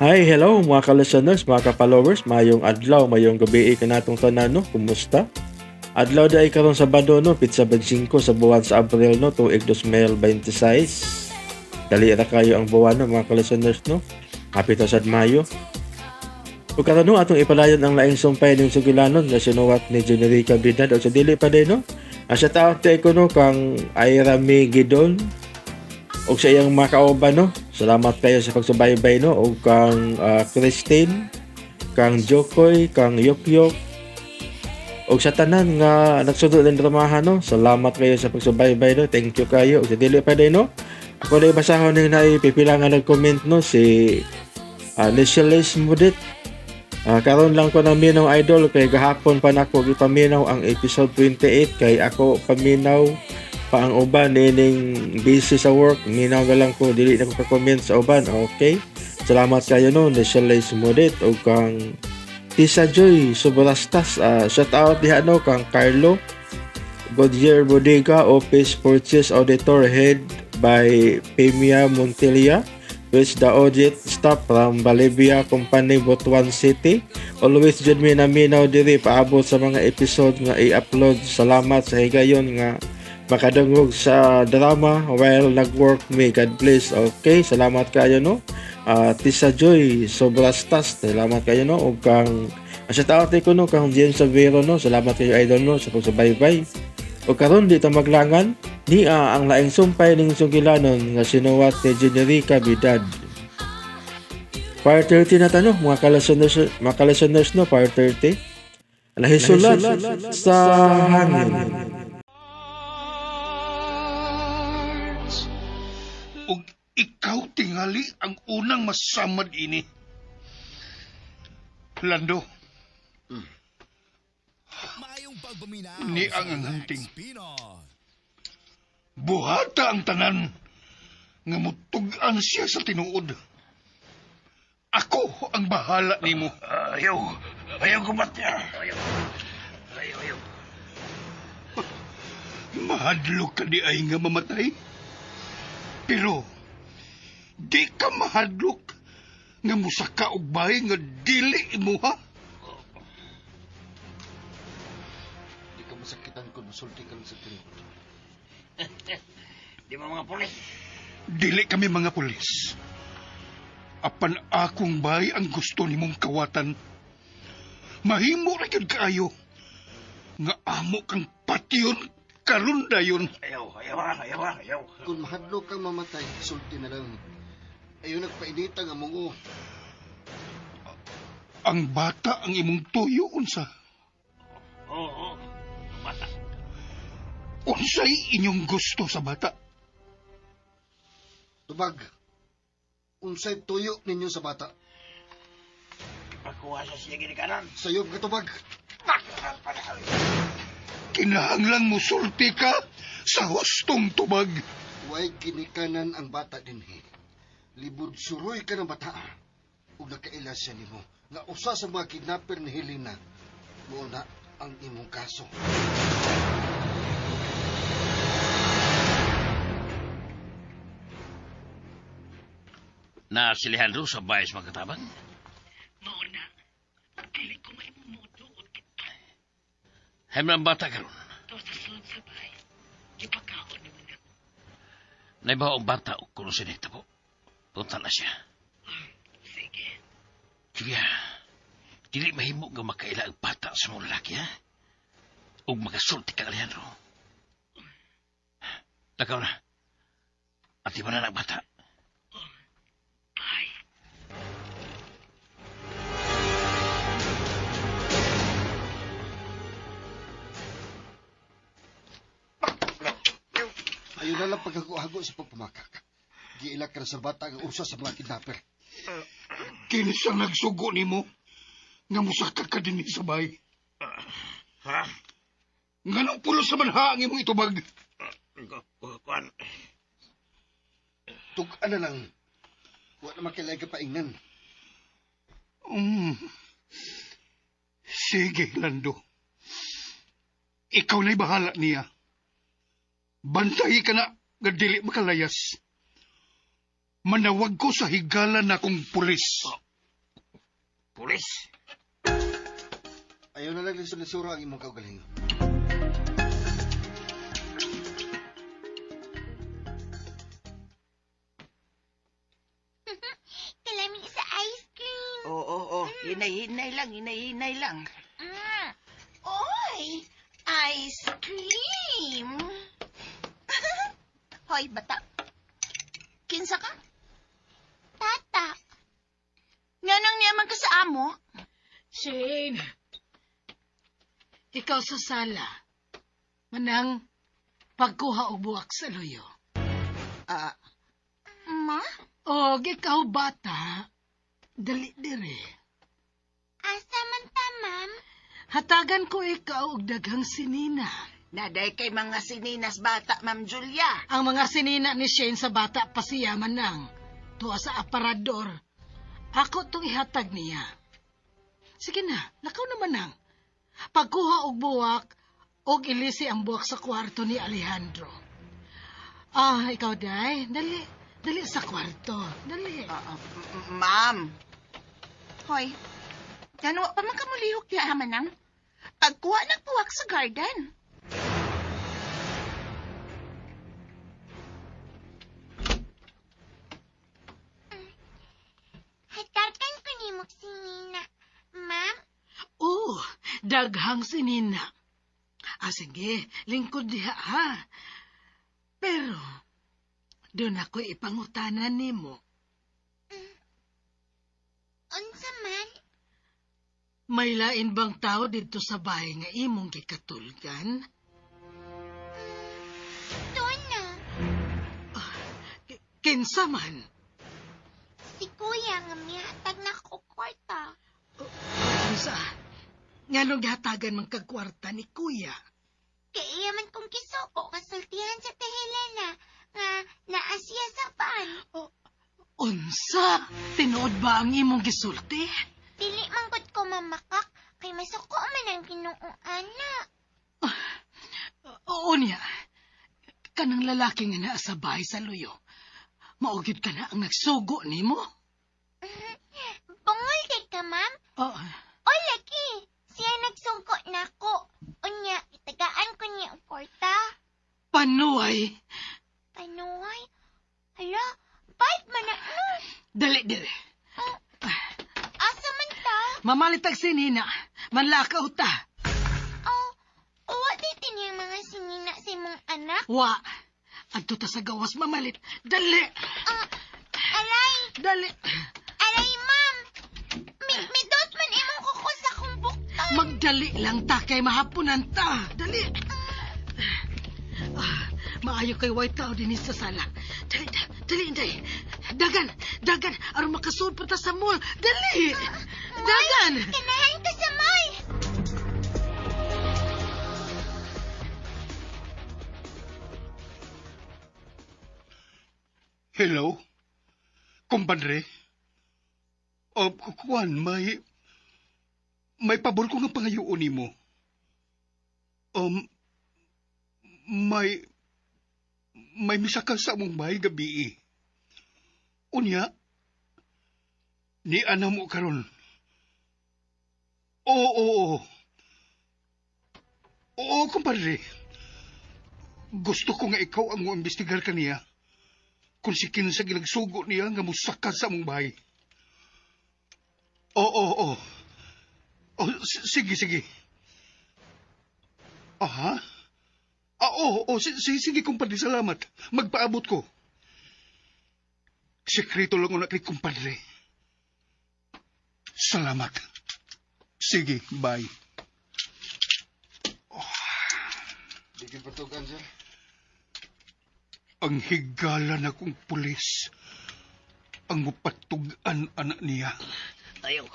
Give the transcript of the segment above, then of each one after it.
Hi, hello mga ka-listeners, mga ka-followers, mayong adlaw, mayong gabi kanatong tanan no, kumusta? Adlaw di ay karon Sabado no, pitsa 25 sa buwan sa Abril no, tuig 2026. Dali ra kayo ang buwan no, mga ka-listeners no. Happy to sad Mayo. Ug karon no, atong ipadayon ang laing sumpay ning sugilanon nga sinuwat ni Generica Bidad o sa dili pa din no. Ang shout out ko no kang Ira May Gidon og sa iyang mga kauban no. Salamat kayo sa pagsubaybay no og kang Christine, kang Jokoy, kang Yokyok og sa tanan nga nagsunod ning dramahan no. Salamat kayo sa pagsubaybay no. Thank you kayo. Og sa dili pa din no. Ako na basahon ning naay pipila nga nag-comment no si Nicholas Mudit. Karon lang ko naminaw, idol, kay gahapon pa nako gipaminaw ang episode 28 kay ako paminaw pa ang uban nining busy sa work, minaw na lang ko, dili na ko ka-comment sa uban. Okay, salamat kayo no, Nicholas Mudit ug kang Tisa Joy Sobrastas. Shout out diha no kang Carlo Goodyear Bodega Office Purchase Auditor Head by Pemia Montilla which the audit staff from Bolivia Company, Butuan City. Always jud mi naminaw diri paabot sa mga episode nga i-upload. Salamat sa higayon nga makadungog sa drama while nag-work me. God bless. Okay, salamat kayo no. Tisa Joy Sobrastas, salamat kayo no. Ug kang shout out ko no kang James Savero no. Salamat kayo, idol no, sa pagsubaybay. Ug karon dito maglangan niya ang laing sumpay ning sugilanon nga sinuwat ni Generica Bidad. Part 30 na tanong mga ka-listeners no, part 30. Nahisulat sa hangin. Ug ikaw tingali ang unang masamad ini. Lando. Ni ang hunting. Buhata ang tanan nga mutug-an siya sa tinuod. Ako ang bahala nimo. Ayaw. Ayaw kumatya. Ayaw. Ayaw, ayaw. Mahadlok ka di ay nga mamatay. Pero di ka mahadlok nga musaka og bahay nga dili imuha. Di ka masakitan kung musulti ka lang sa tinuod. Di ba mga pulis? Dili kami mga pulis. Apan akong bahay ang gusto nimong kawatan. Mahimo ra gyud kaayo nga amo kang patyon karon dayon. Ayaw, ayaw, ayaw, ayaw. Kung mahadlok kang mamatay, sulti na lang. Ayaw nagpainita nga mungo. Ang bata ang imong tuyo unsa? Oo, bata. Unsay inyong gusto sa bata? Tubag. Unsay tuyo ninyo sa bata? Ipakuha sa siya ginikanan. Sayob ka, tubag. Kinahanglang musulti ka sa hustong tubag. Way ginikanan ang bata dinhi. Libod suroy ka ng bata. Ug nakaila siya nimo nga usa sa mga kidnapper ni Helena. Mao na ang imong kaso. Na si Alejandro sa bayas magkatabang? Mao na. Dili ko maimuduot dito. Hay man ang bata karon. To sa sulod sa bahay. Ipakaon ni mo na. Naibaw ang bata o kuno sinita po. Punta na siya. Sige. Julia, dili mahimo nga makaila ang bata sa mga lalaki, ha? Ug makasulti ka, Alejandro. Lakaw na. Ati mo na ang bata. Bye. Ayaw na lang paghago-hago sa pagpamakak. Giila ka na sa bata nga usa sa mga kidnapper. Kinsa nagsugo nimo nga musaka ka dinhi sa bahay? Ha? Nganong pulos naman ha ang imong itubag? Kuan. Tug-an na lang. Wa na makilay ka paingnan. Sige, Lando. Ikaw na'y bahala niya. Bantay ka na nga dili makalayas. Manawag ko sa higala na kong pulis. Pulis. Ayaw na lang lisura ang imong kaugalingon. Kalami sa ice cream. Oo, oo. Hinay-hinay lang, hinay-hinay lang. Mm. Oy, ice cream. Hoy, bata. Kinsa ka? Tata. Nganong niya man ka sa amo? Shane! Ikaw sa sala. Manang pagkuha og buwak sa luyo. Ah, Ma? Og ikaw bata, dali dire. Asa man ta, ma'am? Hatagan ko ikaw og daghang sinina. Naday kay mga sininas bata, Ma'am Julia. Ang mga sinina ni Shane sa bata pa siya manang. Tuwa sa aparador. Ako tong ihatag niya. Sige na, lakaw naman nang. Pagkuha og buwak, og ilisi ang buwak sa kwarto ni Alejandro. Ah, ikaw, Day. Dali. Dali sa kwarto. Dali. Ma'am. Hoy, gano'n pa man kamulihok diya, manang? Pagkuha ng buwak sa garden. Hatarkan ko ni mo si Nina. Ma'am? Oh, daghang sinina. Ah, sige, lingkod diha, ha. Pero, doon ako ipangutanan nimo. Unsa man? May lain bang tao dito sa bahay nga imong gikatulgan? Doon na. Kinsa man? Si kuya nga mihatag na ko kwarta. Unsa? Nganong gihatagan man kag kwarta ni kuya? Kay iya man kong kisuko kasultihan sa Helena nga naa siya sa van. Unsa? Tinuod ba ang imong gisulti? Dili man gud ko mamakak kay masuko man ang Ginoo ana. Oo niya. Kanang lalaki nga naa sa bahay sa luyo. Mao gyud ka na ang nagsugo nimo? Bungol kay ka, ma'am. Oo. O lagi, siya nagsugo nako. Unya, itagaan ko niya ang kwarta. Panuay. Panuay? Hala, bad man na no. Dali, dali. Asa man ta? Mamalitag sinina. Manlakaw ta. Oh, uwa di tiniyang mga sinina sa imong anak. Wa. Adto ta sa gawas mamalit. Dali. Ah, aray, Dali. aray, ma'am. Midot man imong kuko sa akong buktan. Magdali lang ta kay mahaponan ta. Dali. Ah, maayo kay white tao din sa sala. Dali, dali, dali. Dagan, dagan. Aron makasud pa ta sa mall. Dali. Dagan. Ganahan ka sa mall. Hello? Kumpadre? O, kuan, may pabor ko nga pangayoon nimo. May misaka sa among bahay gabi. Unya, ni ana mo karon. Oo, oo, oo. Oo, kumpadre. Gusto ko nga ikaw ang moimbestigar kaniya. Kung si kinsa ginagsugo niya nga musaka sa among bahay. Oo, oo, oo. Oh, sige, sige. Aha? Ah, oo, oo, sige, kumpadre, salamat. Magpaabot ko. Sekreto lang una kay kumpadre. Salamat. Sige, bye. Di gyud patugan, sir. Ang higala na kong pulis. Ang mupatugan anak niya. Ayaw.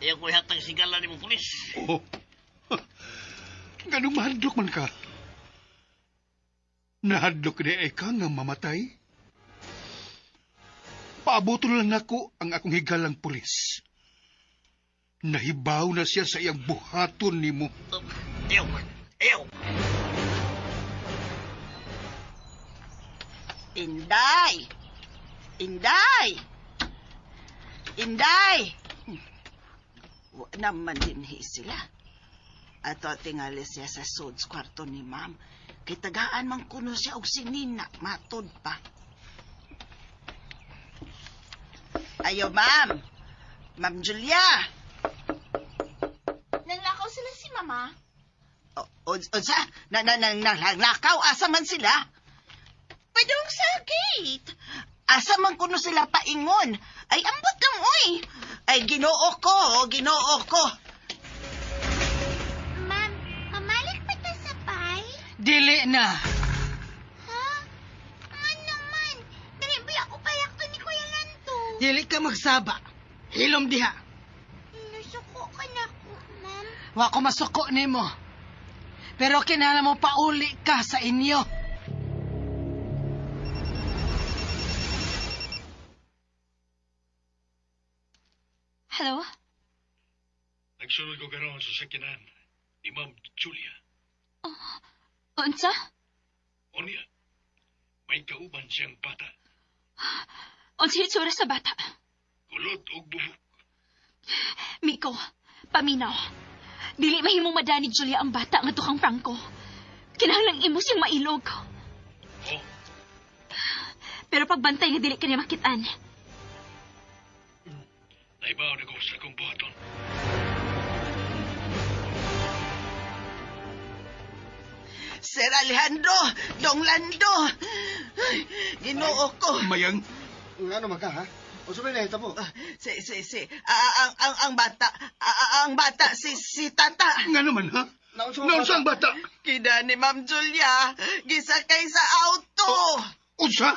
Ayaw ko ihatag sigala ni mong pulis. Oh. Ganong mahadlok man ka. Nahadlok ni ay ka nga mamatay. Paabuto lang nako ang akong higalang pulis. Nahibaw na siya sa iyang buhaton nimo. Ayaw. Ayaw. Inday! Inday! Inday! Wa naman dinhi sila. Ato tingali siya sa suds kwarto ni ma'am. Kay tagaan man kuno siya og sinina, matod pa. Ayo, ma'am. Ma'am Julia. Nanglakaw sila si mama. O, unsa? Na, na, na, na, lakaw, asa man sila? Padong sa gate. Asa man kuno sila paingon? Ay, ambot lang, oy. Ay, ginoo ko, ginoo ko. Ma'am, mamalik pa ta sa pay? Dili na. Ha? Nga naman. Dali ba ako palakto ni Kuya Lanto? Dili ka magsaba. Hilom diha. Nasuko ka na ko, ma'am. Wa ko masuko nimo. Pero kinahanglan mo pauli ka sa inyo. Hello? Nagsunod ko karon sa sakinan ni Ma'am Julia. Unsa? Onya, may kauban siyang bata. Unsa hitsura sa bata? Kulot og buhok. Miko, paminaw. Dili mahimong madani Julia ang bata nga kang Franco. Kinahanglang imo siyang mailog. Oh, Pero pagbantay nga dili kaniya makitaan. naibaw na ko sa akong buhaton. Sir Alejandro, Dong Lando. Ay, ginoo ko. Mayang, Nga naman ka, ha? O sabi na, mo. Ah, Si, si, si. Ah, ang bata. Ah, ang bata, si tata. nga naman ha? Naunsa ang Naunsa ang bata? Kida ni Ma'am Julia, gisakay sa auto. Unsa?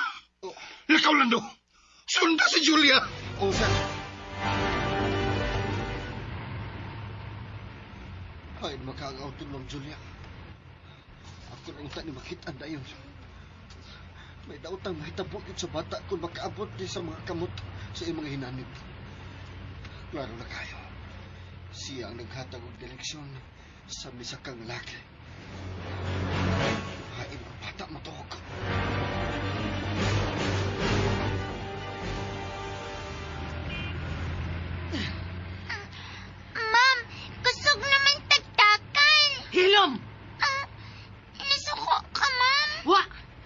Lakaw Lando. Sunda si Julia. O, sir. Ay, makagaw to, Ma'am Julia. Ako na unta ni makita na yun. May daotang mahitabo yun sa bata kung makaabot ni sa mga kamot sa iyong mga hinanib. Klaro na kayo. Siya ang naghatag og direksyon sa misakang laki. Hain ang bata matuog. Ma'am, kusog naman tagtakan. Hilom! Ah, nasuko ka, ma'am. Wa!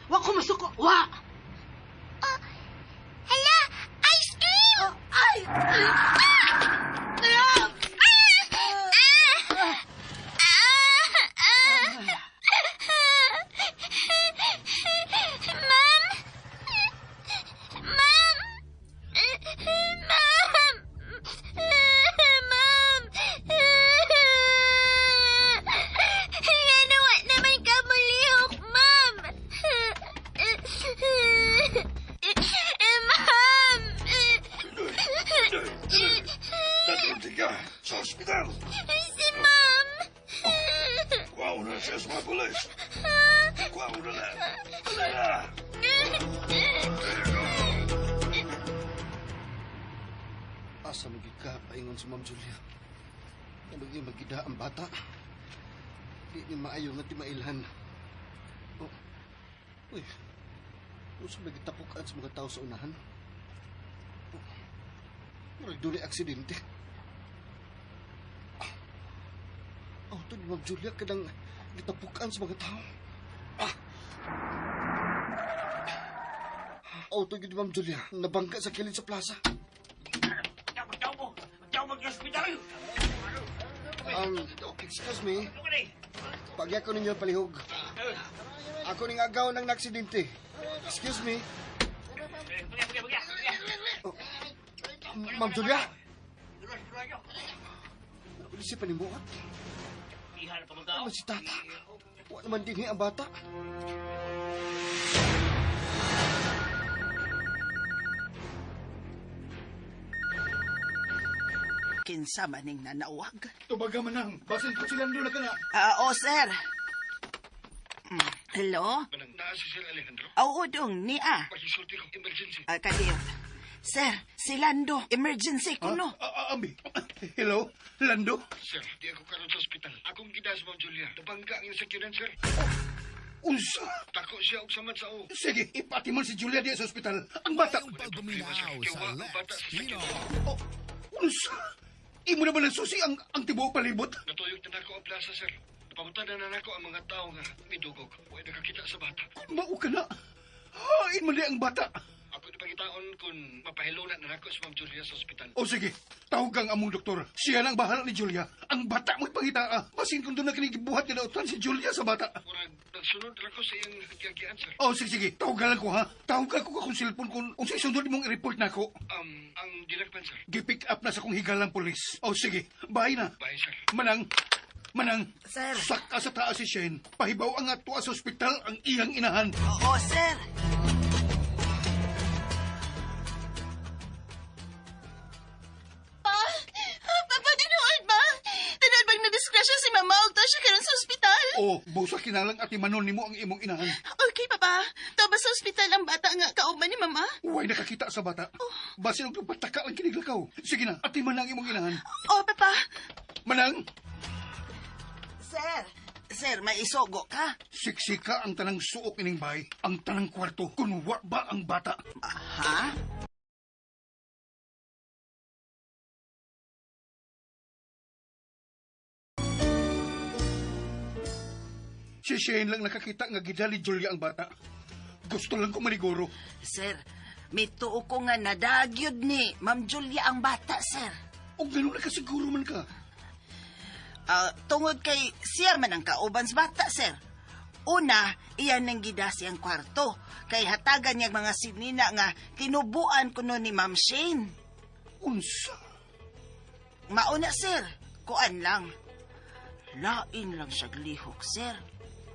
Wa ko masuko. Wa! Ah, hala, ice cream! Ay! Ah! Ah! Ah! Ah! Ma'am! Ma'am! Ma'am! Ma'am! Nga naman ka mulihok, ma'am! Ma'am! Dadalhin ka sa ospital. Si ma'am! Kuha na siya sa mga pulis. Kuha na na. Wala na. Asa magid ka, paingon si Ma'am Julia. Ano gyud magida ang bata? Di ni maayo nga timailhan. Oh. Uy. Usa may gitapukan sa mga tao sa unahan. Oh. Murag dunay aksidente. Ah. Oh, to ni Ma'am Julia kanang gitapukan sa mga tao. Ah. Oh, to gyud ni Ma'am Julia nabangga sa kilid sa plaza. Excuse me. Pagya ko ninyo palihog. Ako ning agaw ng naksidente. Excuse me. Oh, Ma'am Julia? Ano si panimuot? Ano si tata? Wa naman dinhi ang bata. Kinsa maning nanawag? Tubaga manang. Basin ko si Lando na kana. Ah, oh, sir. Hello? Manang, naa si Sir Alejandro. Oo, dong, niya. Pakisulti ko. Emergency. Ah, kadiyot. Sir, si Lando, emergency kuno. Ah, ah, Ambi. Hello, Lando? Sir, di ako karon sa ospital. Akong gida sa Ma'am Julia. Nabangga ang iyong sakyanan, sir. Unsa? Tako siya og samad sa o. Sige, ipati man si Julia diya sa ospital. Ang bata. Pagbuminaw sa Let's Pinoy. Oh, unsa? Imo naman ang susi ang tibuok palibot. Natuyog na nako ang plaza, sir. Napangutan na nako ang mga tao nga midugog. Huwag nakakita sa bata. Mao ka na. Hain man di ang bata. Ako na pangitaon kung mapahiluna na nako si Ma'am Julia sa ospital. O sige, tawag ang among doktor. Siya lang bahala ni Julia. Ang bata mo'y pangitaa. Basin kung doon na kinigibuhat ni dautan si Julia sa bata. Murag, nagsunod ra ko sa iyang giyagian, sir. O sige, sige, tawagan lang ko ha. Tawagan ko akong cellphone kung unsay sunod mong i-report nako. Ang dilakpan, sir. Gipick up na sa kong higalang pulis. O sige, bye na. Bye, sir. Manang, Manang, Sir. Saka sa taas si Shane. Pahibaw ang ato sa ospital ang iyang inahan. Oo, sir. Pa? Papa, tinuod ba? Tinuod bang na-disgrasya si mama og siya karon sa ospital? O, busa kinalang ati manon nimo ang imong inahan. Okay, Papa. Tuwa ba sa ospital ang bata nga kauban ni mama? Uway nakakita sa bata. Basin og pataka ang kiniglakaw. Sige na, ati manang imong inahan. Oh, Papa. Manang, Sir. Sir, may isugo ka? siksika ang tanang suok ining bay, ang tanang kwarto, kung wa ba ang bata. Ha? Si Shane lang nakakita nga gidali Julia ang bata. Gusto lang ko maniguro. Sir, may tuo ko nga nadagyod ni Ma'am Julia ang bata, sir. O ganun nakasiguro man ka. Tungod kay siya man ang kauban sa bata, sir. Una, iyan ang gida siyang kwarto. Kay hatagan niya mga sinina nga tinubuan kuno ni Ma'am Shane. Unsa? Mauna, sir. Kuan lang. Lain lang siya lihok, sir.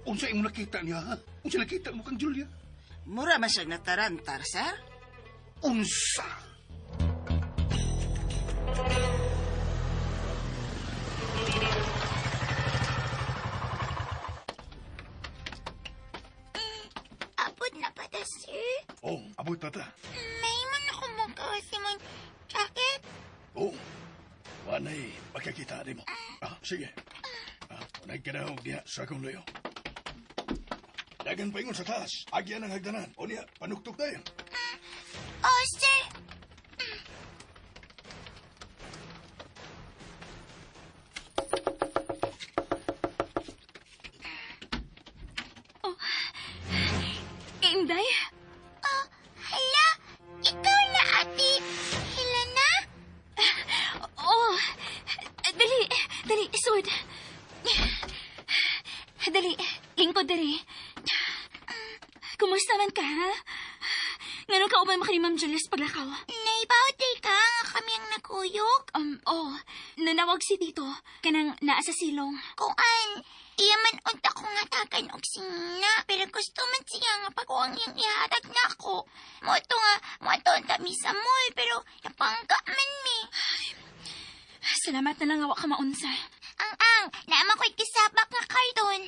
Unsa imong nakita niya, ha? Unsa nakita mo kang Julia? Mura man siya natarantar, sir. Unsa? Abot na ba ta, sir? Oh, abot tata. May man ako mong si mong jacket. Oh, wanay makakita mo. Ah, sige. Ah, nagkadahog diha sa akong luyo. Dagan paingon sa taas. Agyan ang hagdanan. O niya, panuktok tayo. Oh, sir. Oh, Inday? Oh, hala. Ikaw na, ate. Helena? Oh, dali, dali, isod. Dali, lingkod dali. Kumusta man ka, ha? Ngano ka uban mo kani Ma'am Julius paglakaw? Naibaw day ka nga kami ang naguyok. Oh, nanawag si Tito, kanang naa sa silong. Kuan, iya man unta ko nga tagan og sina, pero gusto man siya nga pag-uang iyang ihatag na ako. Moto nga, moto unta mi sa mall, pero napangga man mi. Salamat na lang nga wa ka maunsa. Ang, naama ko'y kisabak nga karton.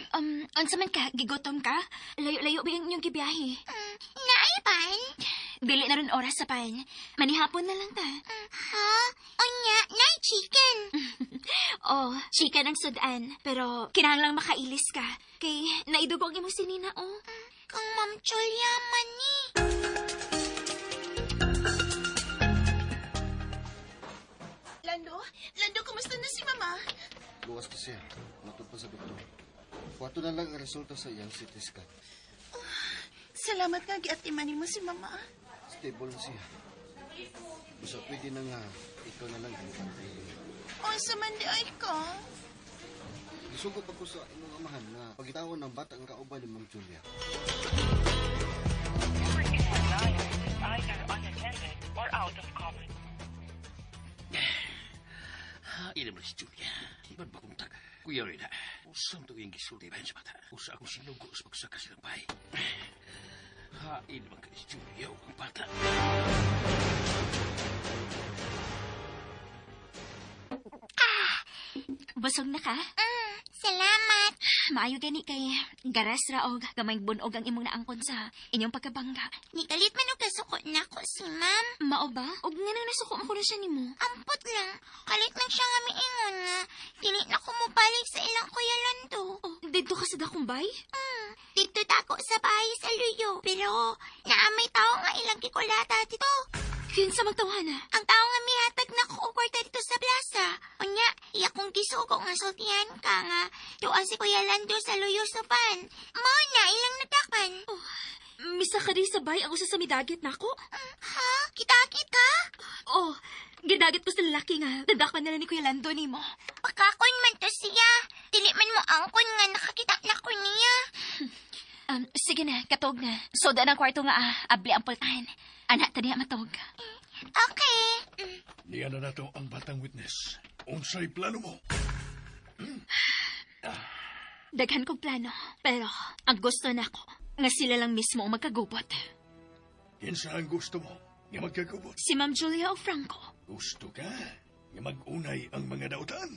Unsa man ka, gigotom ka? Layo-layo ba yung inyong gibiyahe? Naay pan? Dili na ron oras sa pan. Manihapon na lang ta. Ha? Unya, naay chicken. Oh, chicken ang sudan. Pero kinahanglang makailis ka. Kay naidugo ang imong sinina, oh. Kang Ma'am Julia man ni. Lando? Lando, kumusta na si Mama? Luwas to siya. Matod pa sa doktor. Wato na lang ang resulta sa iyang CT scan. Salamat nga giatimanin mo si Mama. Stable na siya. Basta pwede na nga, ikaw na lang ang bantay. Unsa man di ay ka? Gisugo pa ko sa imong amahan nga pagitawon ng bata ang kauban ni Ma'am Julia. Hain naman si Julia. Iban ba kong tag? Kuya Rina, usam to yung gisulti bayan sa bata. Usa akong sinugo sa pagsaka silang bahay. Hain naman ka si Julia o ang bata. Busog na ka? Salamat. Maayo gani kay garas ra og gamay bunog ang imong naangkon sa inyong pagkabangga. Nikalit man og kasuko nako si Ma'am. Mao ba? Og nganong nasuko mo kuno siya nimo? Ampot lang. Kalit lang siya nga miingon nga. Dili na ko mobalik sa ilang Kuya Lando. Oh, didto ka sa dakong bay? Dito tako sa bahay sa Luyo. Pero naamay tao nga ilang kikulata dito. Kinsa mang tawhana? Ang tao nga mihatag na ko og kwarta dito sa plaza. Unya, iya kong gisugo nga sultihan ka nga. Tuwa si Kuya Lando sa luyo sa van. Mao na ilang nadakpan. Oh, misa ka di sabay ang usa sa midagit nako. Ha? Kita-kit ka? Oh, gidagit ko sa lalaki nga. Nadakpan nila ni Kuya Lando nimo. Pakakon man to siya. Dili man mo angkon nga nakakita na ko niya. Sige na, katog na. Soda ng kwarto nga abli ang pultahan. Anak, taniya matog. Okay. Niya na nato ang batang witness. Unsay plano mo? Daghan kong plano. Pero, ang gusto na ako, nga sila lang mismo ang magkagubot. Kinsa ang gusto mo? Nga magkagubot? Si Ma'am Julia o Franco. Gusto ka? Nga mag-unay ang mga dautan?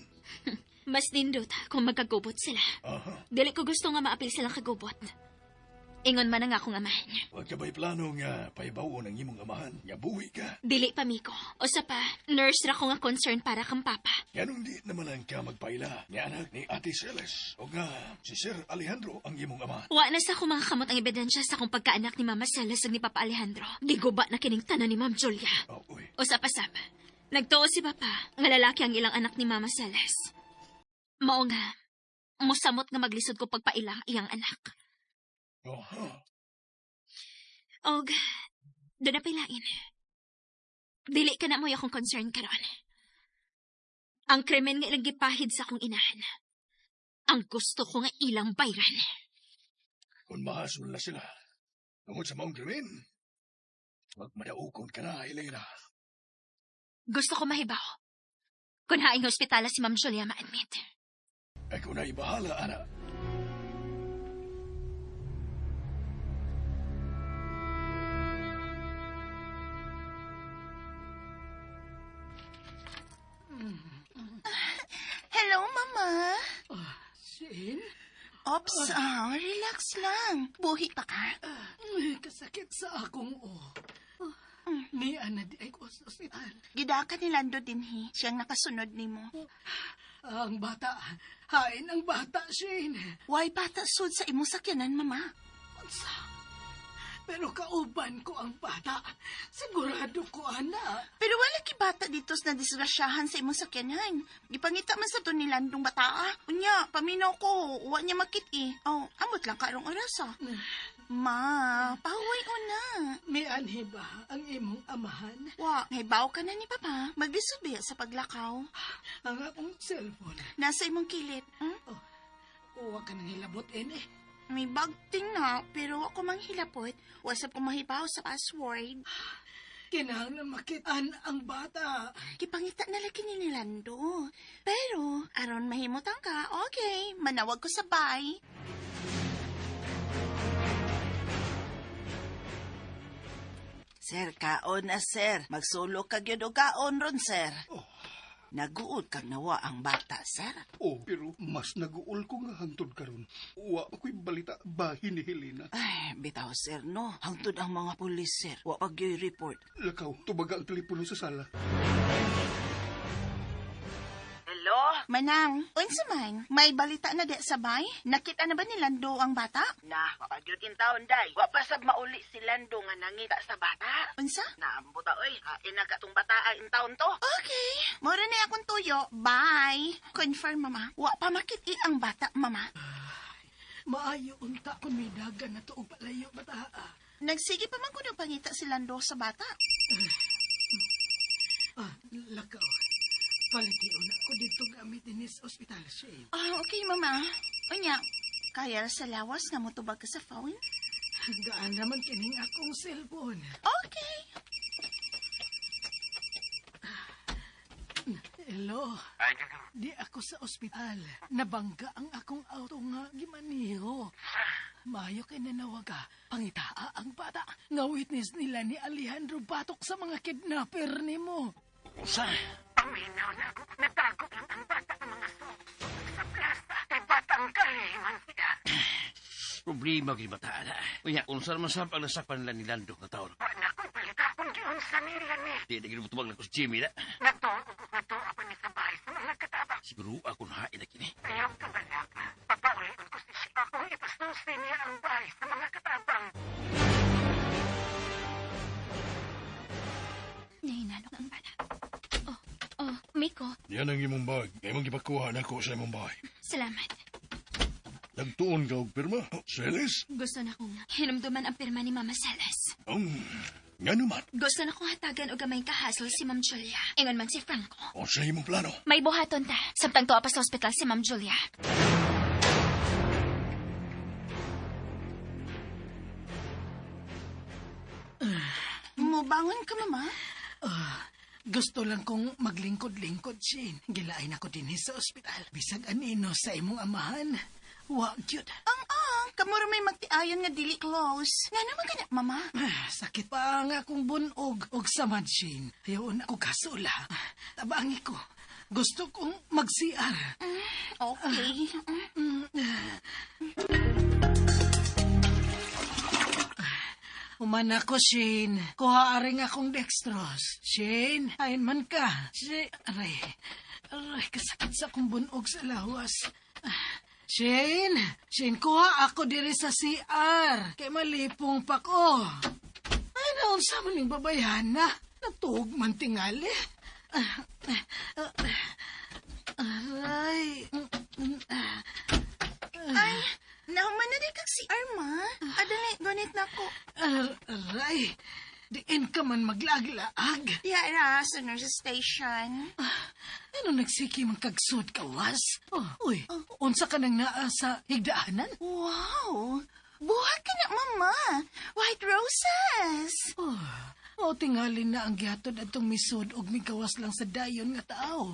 Mas nindot kung magkagubot sila. Aha. Dili ko gusto nga maapil silang kagubot. Ingon man ang akong amahan. Wag ka ba'y plano nga paibawon ang imong amahan? Nga buhi ka? Dili pa, Miko. O sa pa, nurse ra ko nga concern para kang papa. Ganun di naman ang ka magpaila nga anak ni Ate Celes o nga si Sir Alejandro ang imong amahan. Wa na sa akong mga kamot ang ebidensya sa akong pagkaanak ni Mama Celes ug ni Papa Alejandro. Giguba na kining tanan ni Ma'am Julia. Oh, uy. O sa pasab, nagtuo si Papa nga lalaki ang ilang anak ni Mama Celes. Mao nga, musamot nga maglisod ko pagpaila iyang anak. Oho. Og, doon na pilain. Dili ka na mo'y akong concern karon. Ang krimen nga ilang gipahid sa akong inahan. Ang gusto ko nga ilang bayran. Kung mahasol na sila, tungod sa maong krimen, magmadaukon ka na, Elena. Gusto ko mahibaw. Kung haing ospitala si Ma'am Julia ma-admit. Ako na ibahala, ana. Hello, Mama. Shane? Ops, relax lang. Buhi pa ka. Kasakit sa akong o. Ni ana di ay ko sa ospital. Gidaka ni Lando dinhi. Siyang nakasunod nimo. Ang bata. Hain ang bata, Shane. Why bata sud sa imong sakyanan, Mama? Unsa? Pero kauban ko ang bata. Sigurado ko, ana. Pero wala ki bata dito sa nadisgrasyahan sa imong sakyanan. Gipangita man sa to ni Landong bataa. Unya, paminaw ko. Wa niya makit eh. Oh, amot lang karong oras ah. Ma, pahuway o na. Mianhi ba ang imong amahan? Wa, nahibaw ka na ni Papa. Maglisod ba sa paglakaw? Ang akong cellphone. Nasa imong kilid. Hmm? Uwa ka nang hilabot, ene. May bagting na, pero ako manghilapot. Wasap ko mahibaw sa password. Kinahanglan makitaan ang bata. Gipangita na lagi ni Lando. Pero, aron mahimutang ka, okay. Manawag ko sa bay. Sir, kaon na, sir. Magsulo ka gyud og kaon ron, sir. Oh. Naguod kag nawa ang bata, sir. Oh, pero mas naguol ko nga hangtod karon. Wa ako'y balita bahin ni Helena. Ay, bitaw, sir, no. Hangtod ang mga pulis, sir. Wa pa gyud report. Lakaw, tubaga ang telepono sa sala. Hello? Manang, unsa man? May balita na di sa bay? Nakita na ba ni Lando ang bata? Na, wapagyud in taon day. Wa pa sab mauli si Lando nga nangita sa bata. Unsa? Naambot oy, hain na katong bata in taon to. Okay. Mora na akong tuyo. Bye. Confirm, mama. Wa pa makiti ang bata, mama. Maayo unta kung may dagan na tuog palayo bata. Nagsige pa man kuno pangita si Lando sa bata. Ah, lakaw. Palitio na ako dito gamit din sa ospital, Shane. Ah, okay, mama. Unya, kaya ra sa lawas nga motubag ka sa phone? Gaan naman kining akong cellphone. Okay. Hello. Di ako sa ospital. Nabangga ang akong auto nga gimaniho. Mayo kay nanawag ka. Pangitaa ang bata. Nga witness nila ni Alejandro batok sa mga kidnapper nimo. Usa? Paminaw na ako. Natago lang ang bata ng mga so. Sa plaza, kay batang kaliman siya. Problema kay bata na. Unya, unsa naman sab ang nasakpan nila ni Lando nga taon. Wa na ko'y balita kung giunsa nila ni. Di na ginubutubag na ko si Jimmy na. Natuo ko ako ni sa bahay sa mga katabang. Siguro ako na hain na kini. Ayaw ka balaka. Papaulion ko si siya kung ipasusi niya ang bahay sa mga katabang. Yan ang imong bag. Imong gipakuha nako sa imong bahay. Salamat. Nagtuon ka og pirma. Oh, Celes? Gusto na kong hinumduman ang pirma ni Mama Celes. Nga naman. Gusto na kong hatagan og gamay kahasol si Ma'am Julia. Ingon man si Franco. O sa imong plano. May buhaton ta. Samtang tuwa pa sa ospital si Ma'am Julia. Mubangon ka, mama? Gusto lang kong maglingkod-lingkod, Shane. Gilain ako din sa ospital. Bisag anino sa imong amahan. Wa, cute. Ang, kamura may magtiayon nga dili close. Nga naman ka na, mama. Sakit pa nga akong bunog og samad, Shane. Ayaw na ako kasula. Tabangi ko. Gusto kong mag-CR. Okay. Human ako, Shane. Kuha aring akong dextrose. Shane, ayon man ka. Shane, aray. Aray, kasakit sa akong bunog sa lawas. Shane, Shane, kuha ako diri sa CR. Kay malipong pa ko. Ay, naunsa man ning babayhana. Natuog man tingali. Aray. Ay, nahuman na di kag CR, ma. Adali, ganit na ko. Aray. Diin ka man maglaglaag. Diya ra, sa nurse station. Ano nagsiki man kagsud kawas? Oh, uy, unsa ka nang naa sa higdaanan? Wow! Buhat ka na, mama! White roses! Oh, o tingali na ang gihatod atong misud og migawas lang sa dayon nga tao.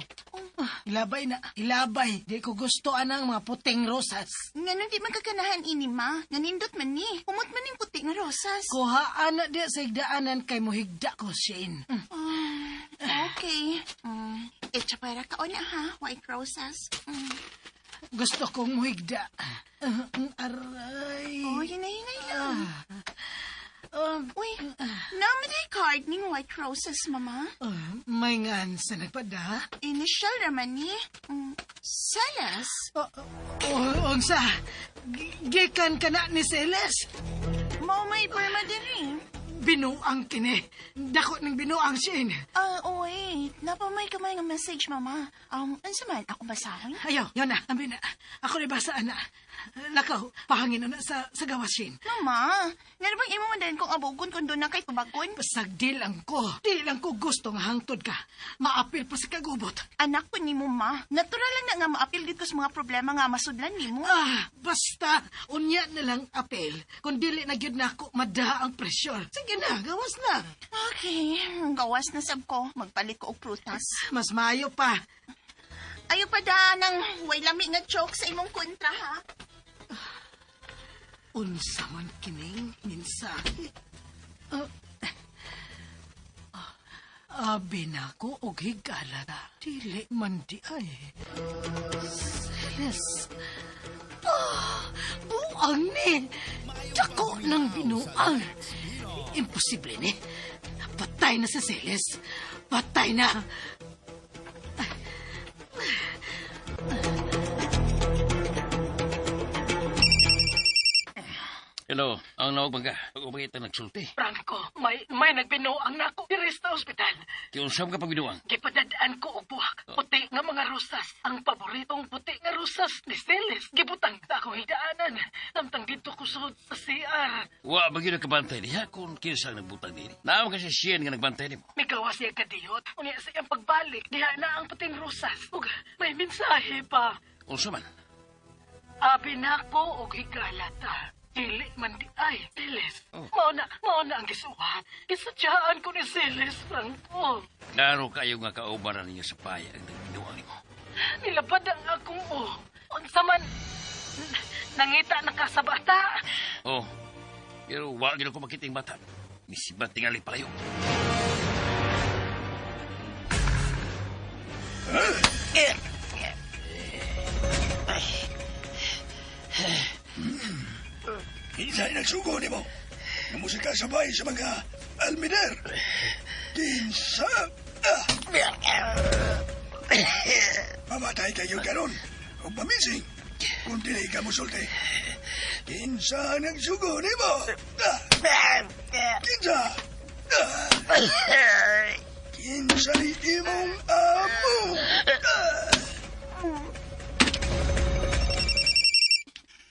Ilabay na, ilabay. Di ko gusto anang mga puting rosas. Nganong di man kaganahan ini, ma? Nanindot man ni. Humot man ning puti nga rosas. Kuhaan na di sa higdaanan kay mohigda ko, Shane. Okay. Etsa para ka na, ha? White roses. Gusto kong muhigda. Aray. Oh, hinay-hinay lang. Um, Uy, naman ay card ning white roses, mama. May ngan sa nagpada. Initial raman ni. Celes. Oh, oh, unsa? Gikan ka na ni Celes. Mao may pirma diri. Binuang kini. Dako ng binuang, Shane. Ah, oh, wait. Napamay kamay nga message, mama. Unsa man? Ako basahon? Ayaw, yun na. Ambi na. Ako na basa, ana. Lakaw, pahangin na sa gawas, Shane. Mama, nga bang imo man kong abugon kung doon na kay tubagon? Basag di lang ko. Di lang ko gusto nga hangtod ka. Maapil pa sa kagubot. Anak ko nimo, ma. Natural lang na nga maapil dito sa mga problema nga masudlan nimo. Basta, unya na lang apel. Kung dili na gyud nako madaha ang pressure. Sige na, gawas na. Okay, gawas na sab ko. Magpalit ko og prutas. Mas maayo pa. Ayo pa da nang way lami nga joke sa imong kontra, ha? Unsa man kining mensahe. Abi na ko og higala. Dili man di ay. Celes. Buang ni. Dako ng binuang. Imposible ni. Patay na si Celes. Patay na. Hello, ang nawag bangga. Pag-umagit ang nagsulti. Franco, may nagbinuang nako diri sa ospital. Kiunsam ka pagbinuang. Gipadadaan ko og buhak. Puti nga mga rosas. Ang paboritong puti nga rosas ni Celes. Gibutang sa akong higdaanan. Samtang dito ko sud sa CR. Wa ba gyud nakabantay diha kung kinsa ang nagbutang diri. Naam kasi siya nga nagbantay nimo. Migawas siya kadiyot. Unya sa iyang pagbalik, diha na ang puting rosas. Ug may mensahe pa. Unsa man? Abi nako og higalata. Dili man di ay, Celes. Oh. Mao na ang gisuwat. Gisadyaan ko ni Celes, Franco. Klaro kayo nga kauban na ninyo sa paya ang nagbinuang nimo. Nilabad ang akong o. Unsa man, nangita na ka sa bata. Oh, pero wa gyud ko makita yung bata. Misibat tingali palayo. Kinsa ay nagsugo nimo? Nga musika sabay sa mga almider. Kinsa? Mamatay kayo karon o pamising kung dili ka musulti. Kinsa nagsugo nimo? Kinsa? Kinsay imong amo?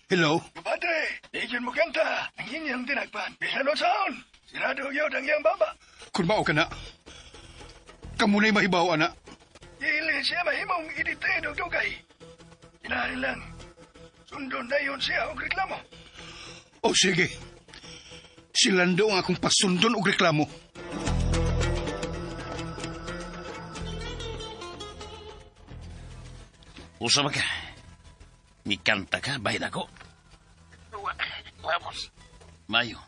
Hello? Padre, di mo kanta. Ang inyong tinagpan. Bisan o saon. Sirado yun ang iyang baba. Kung mao ka na, kamuna'y mahibaw, ana. Dili siya mahimong iditayin og dugay. Inahin lang. Sundon na yun siya og reklamo. O sige. Silando ang akong pasundon og reklamo. Usa ba ka? Mikanta ka, bahin ako. Wa, boss. Mayo,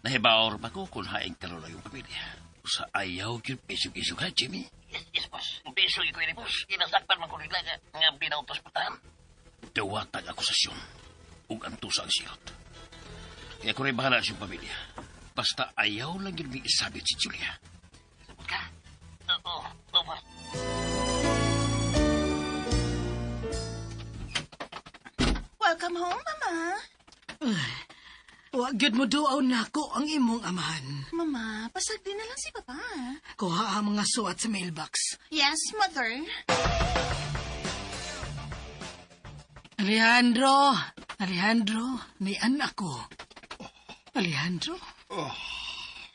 nahibaor pa ko kung haing karoon yung pamilya. Sa ayaw yun, pisog-isog ha, Jimmy? Yes, boss. Pisog ko ini, boss. Kinasakpan man ko nila nga binautos putahan. Dawatag akusasyon. Ug antusa ang silot. Kaya ko rin bahala siyang pamilya. Basta ayaw lang yun may isabit si Julia. Sabot ka? Oo, oo, boss. Welcome home, Mama. Wa gyud mo duaw nako ang imong amahan. Mama, pasag din na lang si Papa. Kuha ang mga suwat sa mailbox. Yes, Mother. Alejandro, Alejandro, ni anak ko. Alejandro?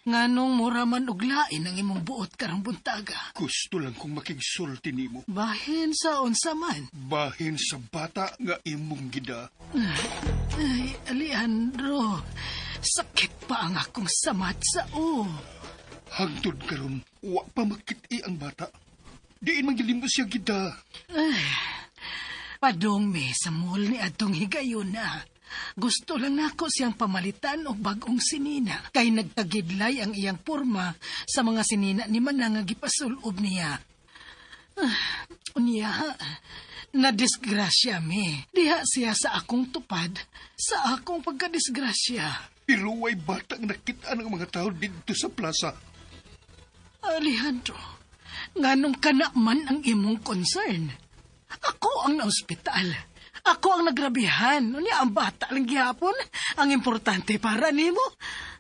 Nganong mura man og lain ang imong buot karong buntaga. Gusto lang kong makigsulti nimo. Bahin sa unsa man. Bahin sa bata nga imong gida. Ay, Alejandro, sakit pa ang akong samat sa o. Hangtod karon, wa pa makit-i ang bata. Diin man gilimo siya gida. Ay, padong mi sa mall ni atong higayuna. Gusto lang nako siyang pamalitan og bag-ong sinina. Kay nagtagidlay ang iyang porma sa mga sinina ni Manang nga gipasulob niya. Unya, nadisgrasya mi. Diha siya sa akong tupad, sa akong pagkadisgrasya. Pero way bata nga nakit-an ang mga tao didto sa plaza. Alejandro, nganong kana man ang imong concern? Ako ang naospital. Ako ang nagrabihan. Unya, ang bata lang gihapon. Ang importante para nimo.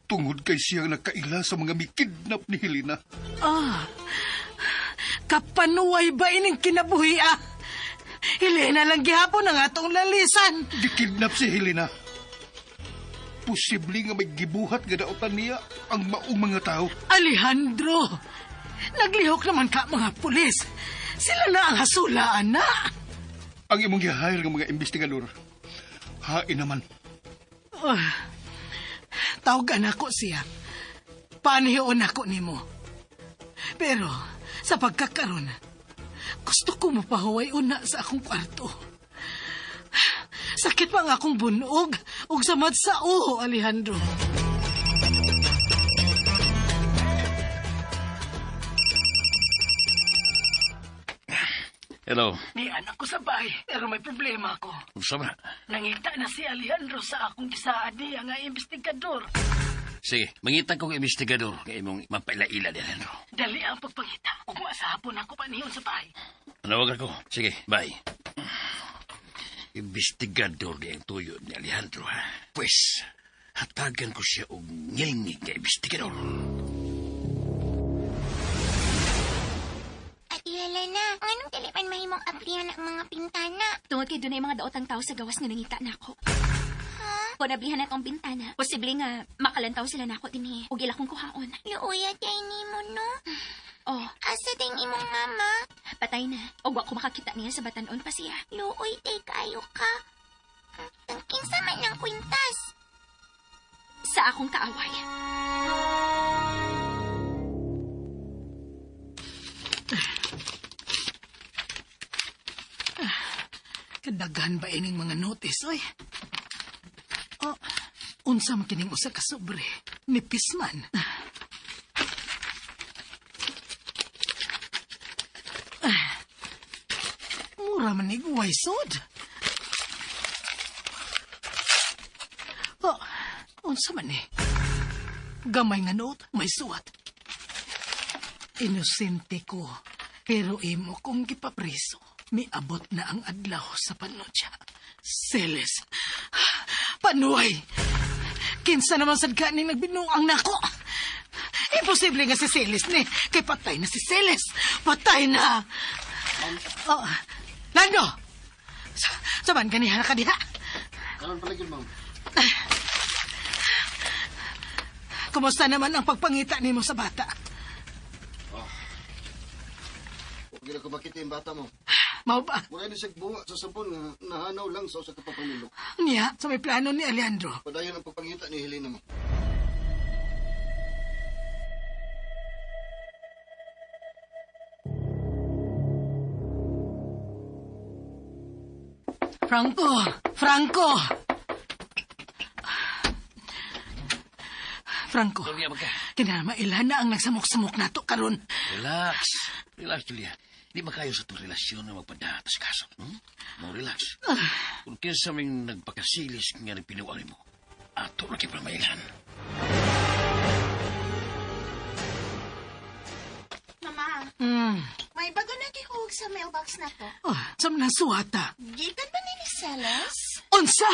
Tungod kay siya nakaila sa mga mikidnap ni Helena. Ah, kapanuway ba ining kinabuhi ah? Helena lang gihapon ang atong lalisan. Gikidnap si Helena. Posible nga may gibuhat nga daotan niya ang maong mga tao. Alejandro, naglihok naman ka mga pulis. Sila na ang hasulaan na. Ang imong gihire nga mga investigador. Hain naman. Oh, tawagan ako siya. Panihion ako nimo. Pero sa pagkakaron, gusto ko mapahuway una sa akong kwarto. Sakit pa ang akong bunog ug samad sa uho, Alejandro. Hello. Ni anak ko sa bahay, pero may problema ako. Unsa man? Nangita na si Alejandro sa akong gisaad niya nga investigador. Sige, mangita kong investigador nga imong mapaila-ila ni Alejandro. Dali ang pagpangita. Ug masahapon ako paniyon sa bahay. Manawag ako. Sige, bye. Investigador ni ang tuyo ni Alejandro, ha? Pues, hatagan ko siya og ngilngig nga investigador. Ate Helena, nganong dili man mahimong ablihan ang mga pintana? Tungod kay dunay mga daotang tao sa gawas nga nangita nako. Kung nablihan na tong bintana, posible nga makalantaw sila nako dinhi ug ila kong kuhaon. Luoya kay nimo no? Oh, Asa ding imong mama? patay na. Ug wa ko makakita niya sa batan-on pa siya. Luoy tay kaayo ka. Ang kinsa man ng kwintas. Sa akong kaaway. Kadaghan ba ining mga notice, oy? Oh, unsa man kining usa ka sobre? Nipis man. Ah, mura man ni waysod. Oh, unsa man ni? Gamay nga note, may suwat. Inosente ko, pero imo kong gipapriso. Miabot na ang adlaw sa panutya. Seles, panuay! Kinsa naman sad ka ning nagbinuang nako? Imposible nga si Celes ni. Kay patay na si Celes. Patay na. Oh, Lando! Sa man ganihan ka diha? Karon pala gyud, ma'am. Kumusta naman ang pagpangita nimo sa bata? Huwag na ko makita yung bata mo. Mao ba? Wala ni siya buwa sa sabon nga nahanaw lang sa usa ka papamilok. Niya, sa may plano ni Alejandro. Padayon ang pagpangita ni Helena mo. Franco! Franco! Franco, Julia, magka. kinamailan na ang nagsamok-samok nato karon. Relax. Relax, Julia. Di makayo sa itong relasyon na magpadatas kaso. Hmm? No, relax. Kung kinsa ming nagpakasilis nga rin pinuan mo, ato na kay pamailan. Mama, may bago na gihug sa mailbox na to. Oh, sa mga suwata. Gikan ba ni Celes? Unsa!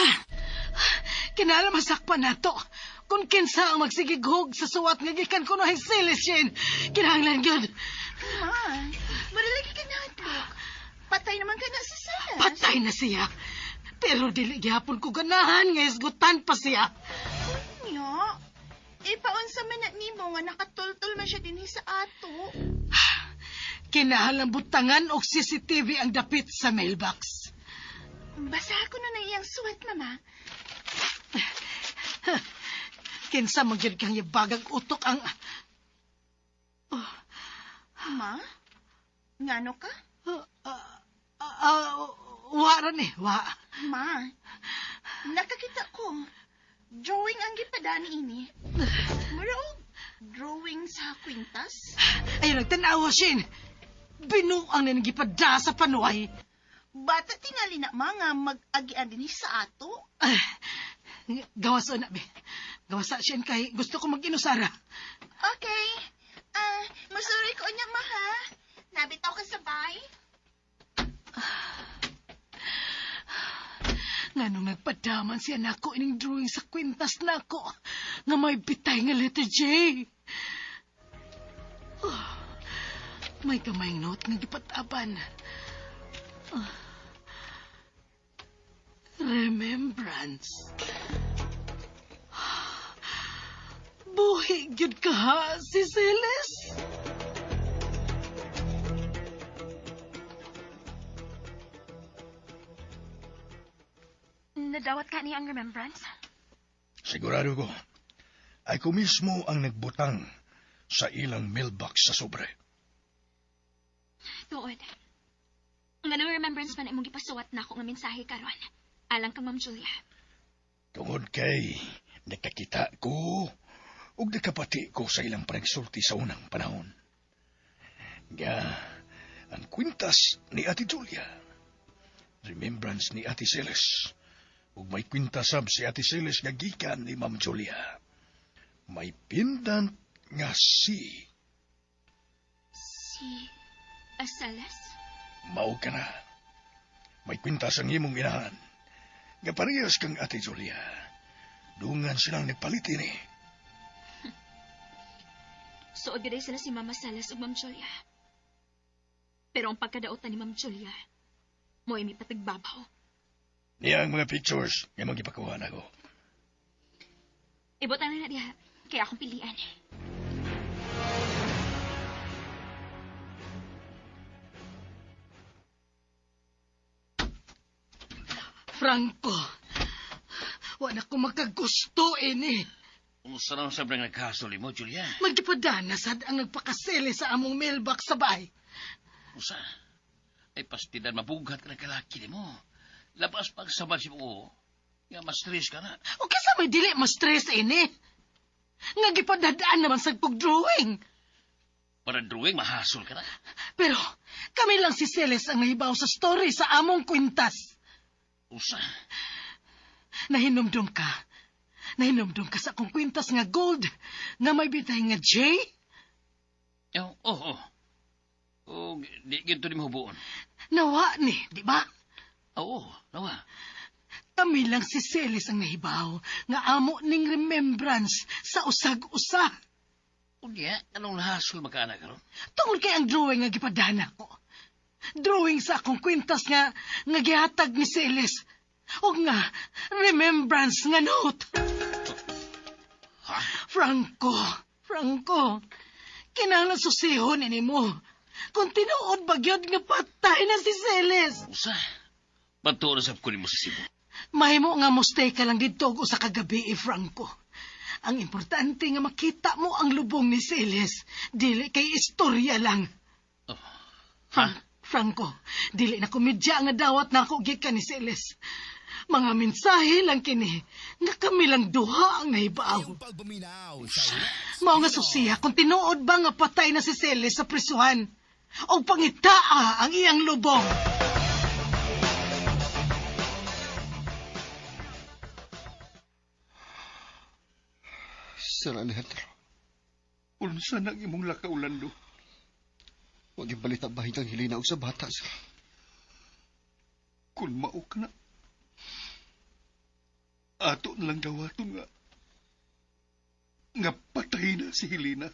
Kinala masakpan nato. Kung kinsa ang magsigighog sa suwat nga gikan kuno ay Celes yun. Kinahanglan gyud. Ma, marilagi ka na, Look. Patay naman ka na si Celes. Patay na siya. Pero dili gihapon ko ganahan nga isgutan pa siya. Unya, ipaunsa man na nimo nga nakatultol man siya dinhi sa ato. Kinahanglan butangan og CCTV ang dapit sa mailbox. Basa ko na na iyang suwat, mama. Kinsa man gyud kang yabagag utok ang Ma? Ngano ka? Wa ra ni, wa. Ma, nakakita ko. Drawing ang gipadani ini. Mura og drawing sa kwintas. Ay, nagtanawa, Shin. Binuang na nagipada sa panuay. Bata tingali na mga mag-agian din sa ato. Ah, gawas na, be. Gawas sa Shin kay gusto ko mag-inusara. Okay. Masuri ko niya, ma, ha? Nabitaw ka sa bay? Nganong nagpadaman siya nako ining drawing sa kwintas nako nga may bitay nga letter J. Oh, may kamayng note nga gipataban. Oh. Remembrance. Buhi gyud ka ha, si Celes. Nadawat ka niya ang remembrance? Sigurado ko, ay ko mismo ang nagbutang sa ilang mailbox sa sobre. Tuod. Nganong remembrance man imong gipasuwat na ako nga mensahe karon. Alang kang Ma'am Julia. Tungod kay nakakita ko ug nakapati ko sa ilang panagsulti sa unang panahon. Nga, ang kwintas ni Ate Julia, remembrance ni Ate Celes, ug may kwintas sab si Ate Celes nga gikan ni Ma'am Julia. May pendant nga si Si Aceles? Mao ka na. May kwintas ang imong inahan. Nga parehas kang Ate Julia. Dungan silang nagpalit ini. Suod gyud sila si Mama Celes ug Ma'am Julia. Pero ang pagkadaotan ni Ma'am Julia, mo'y may patagbabaw. Niya ang mga pictures nga magipakuha nako. Ibutang na diha, kaya akong pilian. Franco, wala ko makagusto ini. Unsa naman sa nang nagkasol mo, Julia? Maggipadana sad ang nagpakasili sa among mailbox sa bahay. Unsa? Ay pastidan mabughat ka ng kalaki mo. Labas pag sabad si mo. Nga ma-stress ka na. O kisa may dili ma-stress ini. Nga gipadadaan naman sa pag-drawing. Para drawing, mahasol ka na. Pero kami lang si Celes ang nahibaw sa story sa among kwintas. Usa. Nahinumdum ka. Nahinumdum ka sa akong kwintas nga gold nga may bitay nga J. Oh, oh, oh. Oh, di ginto ni mo hubuon. Nawa ni, di ba? Oo, nawa. Kami lang si Celes ang nahibaw nga amo ning remembrance sa usag-usa. Unya, anong nahasol magkaanak karon? Tungod kay ang drawing nga gipadana ko. Drawing sa akong kwintas nga gihatag ni Celis. O nga, remembrance nga note. Ha? Franco, kinahanglan susihon ini mo. Kung tinuod ba gyud nga patay na si Celis. Usa, bantuon na sab ko nimo sa Cebu. Mahimo nga mostay ka lang didto og usa ka gabi, Franco. Ang importante nga makita mo ang lubong ni Celis. Dili kay istorya lang. Oh. Ha? Franco, dili na komedya nga dawat na ako gikan ni Celis. Mga mensahe lang kini nga kami lang duha ang nahibaw. Mao nga susiya kung tinuod ba nga patay na si Celis sa prisuhan o pangitaa ang iyang lubong. Sir Alejandro, Unsa nang imong lakaw, Lando? Huwag yung balita bahin kang Helena og sa bata, sir. Kung mao ka na, ato na lang dawaton nga patay na si Helena.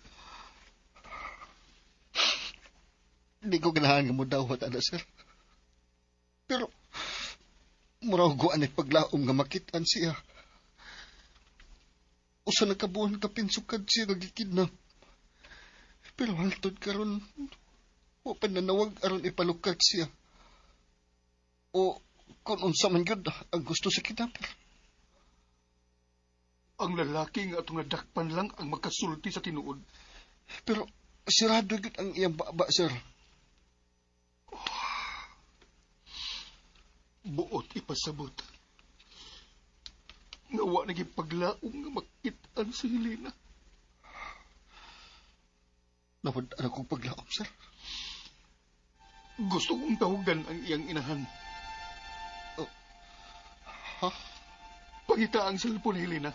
Di ko ganahan nga mo dawat, ana, sir. Pero, murag guan ay paglaom nga makitaan siya. Usa na kabuan kapin sukad siya nagikidnap. Pero hangtod karon, wa pa nanawag aron ipalukat siya. O kung unsa man gyud ang gusto sa kidnapper. Ang lalaki nga atong nadakpan lang ang makasulti sa tinuod. Pero sirado gyud ang iyang baba, sir. Buot ipasabot. Nga wa naging paglaom nga makit-an si Helena. Nawad-an akong paglaom, sir. Gusto kong tawagan ang iyang inahan. Oh. Ha? Pangita ang cellphone, Helena.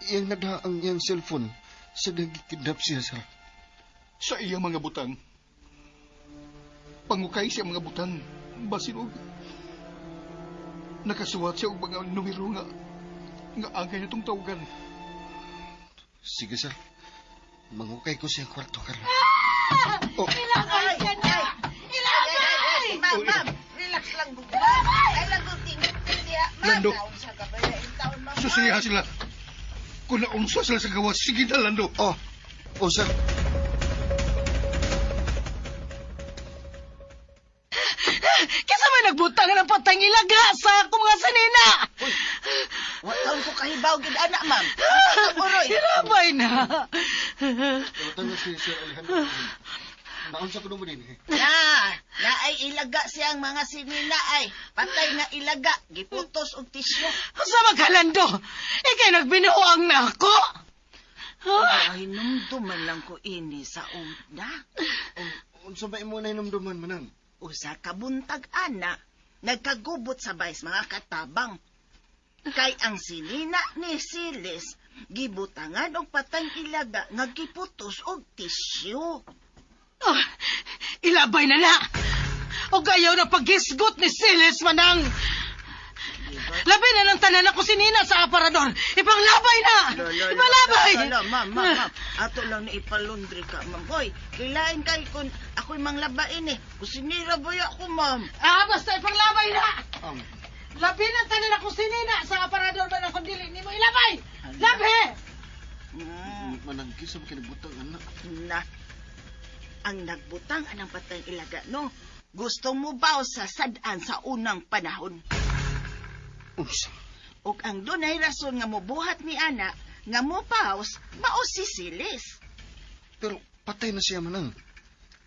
Iyang nada ang iyang cellphone sa nagikidnap siya, sir. Sa iyang mga butang. Pangukay siya mga butang. Basin og nakasuwat siya og mga numero nga angay nitong tawagan. Sige, sir. Mangukay ko siya kwarto karon. Oh. Ilabay siya na! Ilabay! Ma'am, ma'am, relax lang. Ay lang kung tingin niya. Lando. Susiha sila. Kung naunsa sila sa gawas, sige na, Lando. Oh, oh sir. Kisa may nagbutang ng patang ilaga sa akong mga sanina. Uy, wa taon ko kahibaw gid ana, ma'am. Ilabay na. Butang na si Sir Alejandro. Naunsa ko naman din. Na ay ilaga siyang mga sinina ay. Patay nga ilaga, giputos og tisyo. Sa magkalando, ikay nagbinuang na ako. Ay, hinumduman lang ko ini sa una. Unsa ba imo na hinumduman, manang? Usa ka buntag ana, nagkagubot sa bays mga katabang. Kay ang sinina ni Silis, gibutangan og patay ilaga nga giputos og tisyo. Oh, ilabay na na! O gayaw na paghisgot ni Silis, manang! Labi na ng tanan ako si Nina sa aparador! Ipanglabay na! Ipalabay! Lolo, ma'am, ma'am. Ato lang na ipalundri ka, ma'am. Hoy, kilain kay kung ako'y manglabain eh. Kusinira ba ako, ma'am? Ah, basta ipanglabay na! Labi na tanan ako si Nina sa aparador ba na kung dili ni mo ilabay! Labi! Manang, kisa ba kinabutang, anak? Na, ang nagbutang anang patay ilaga, no? Gusto mo ba sa sad-an sa unang panahon? Unsa? Og ang dunay rason nga mobuhat ni ana nga mo paus, mao si Silis. Pero patay na siya, manang.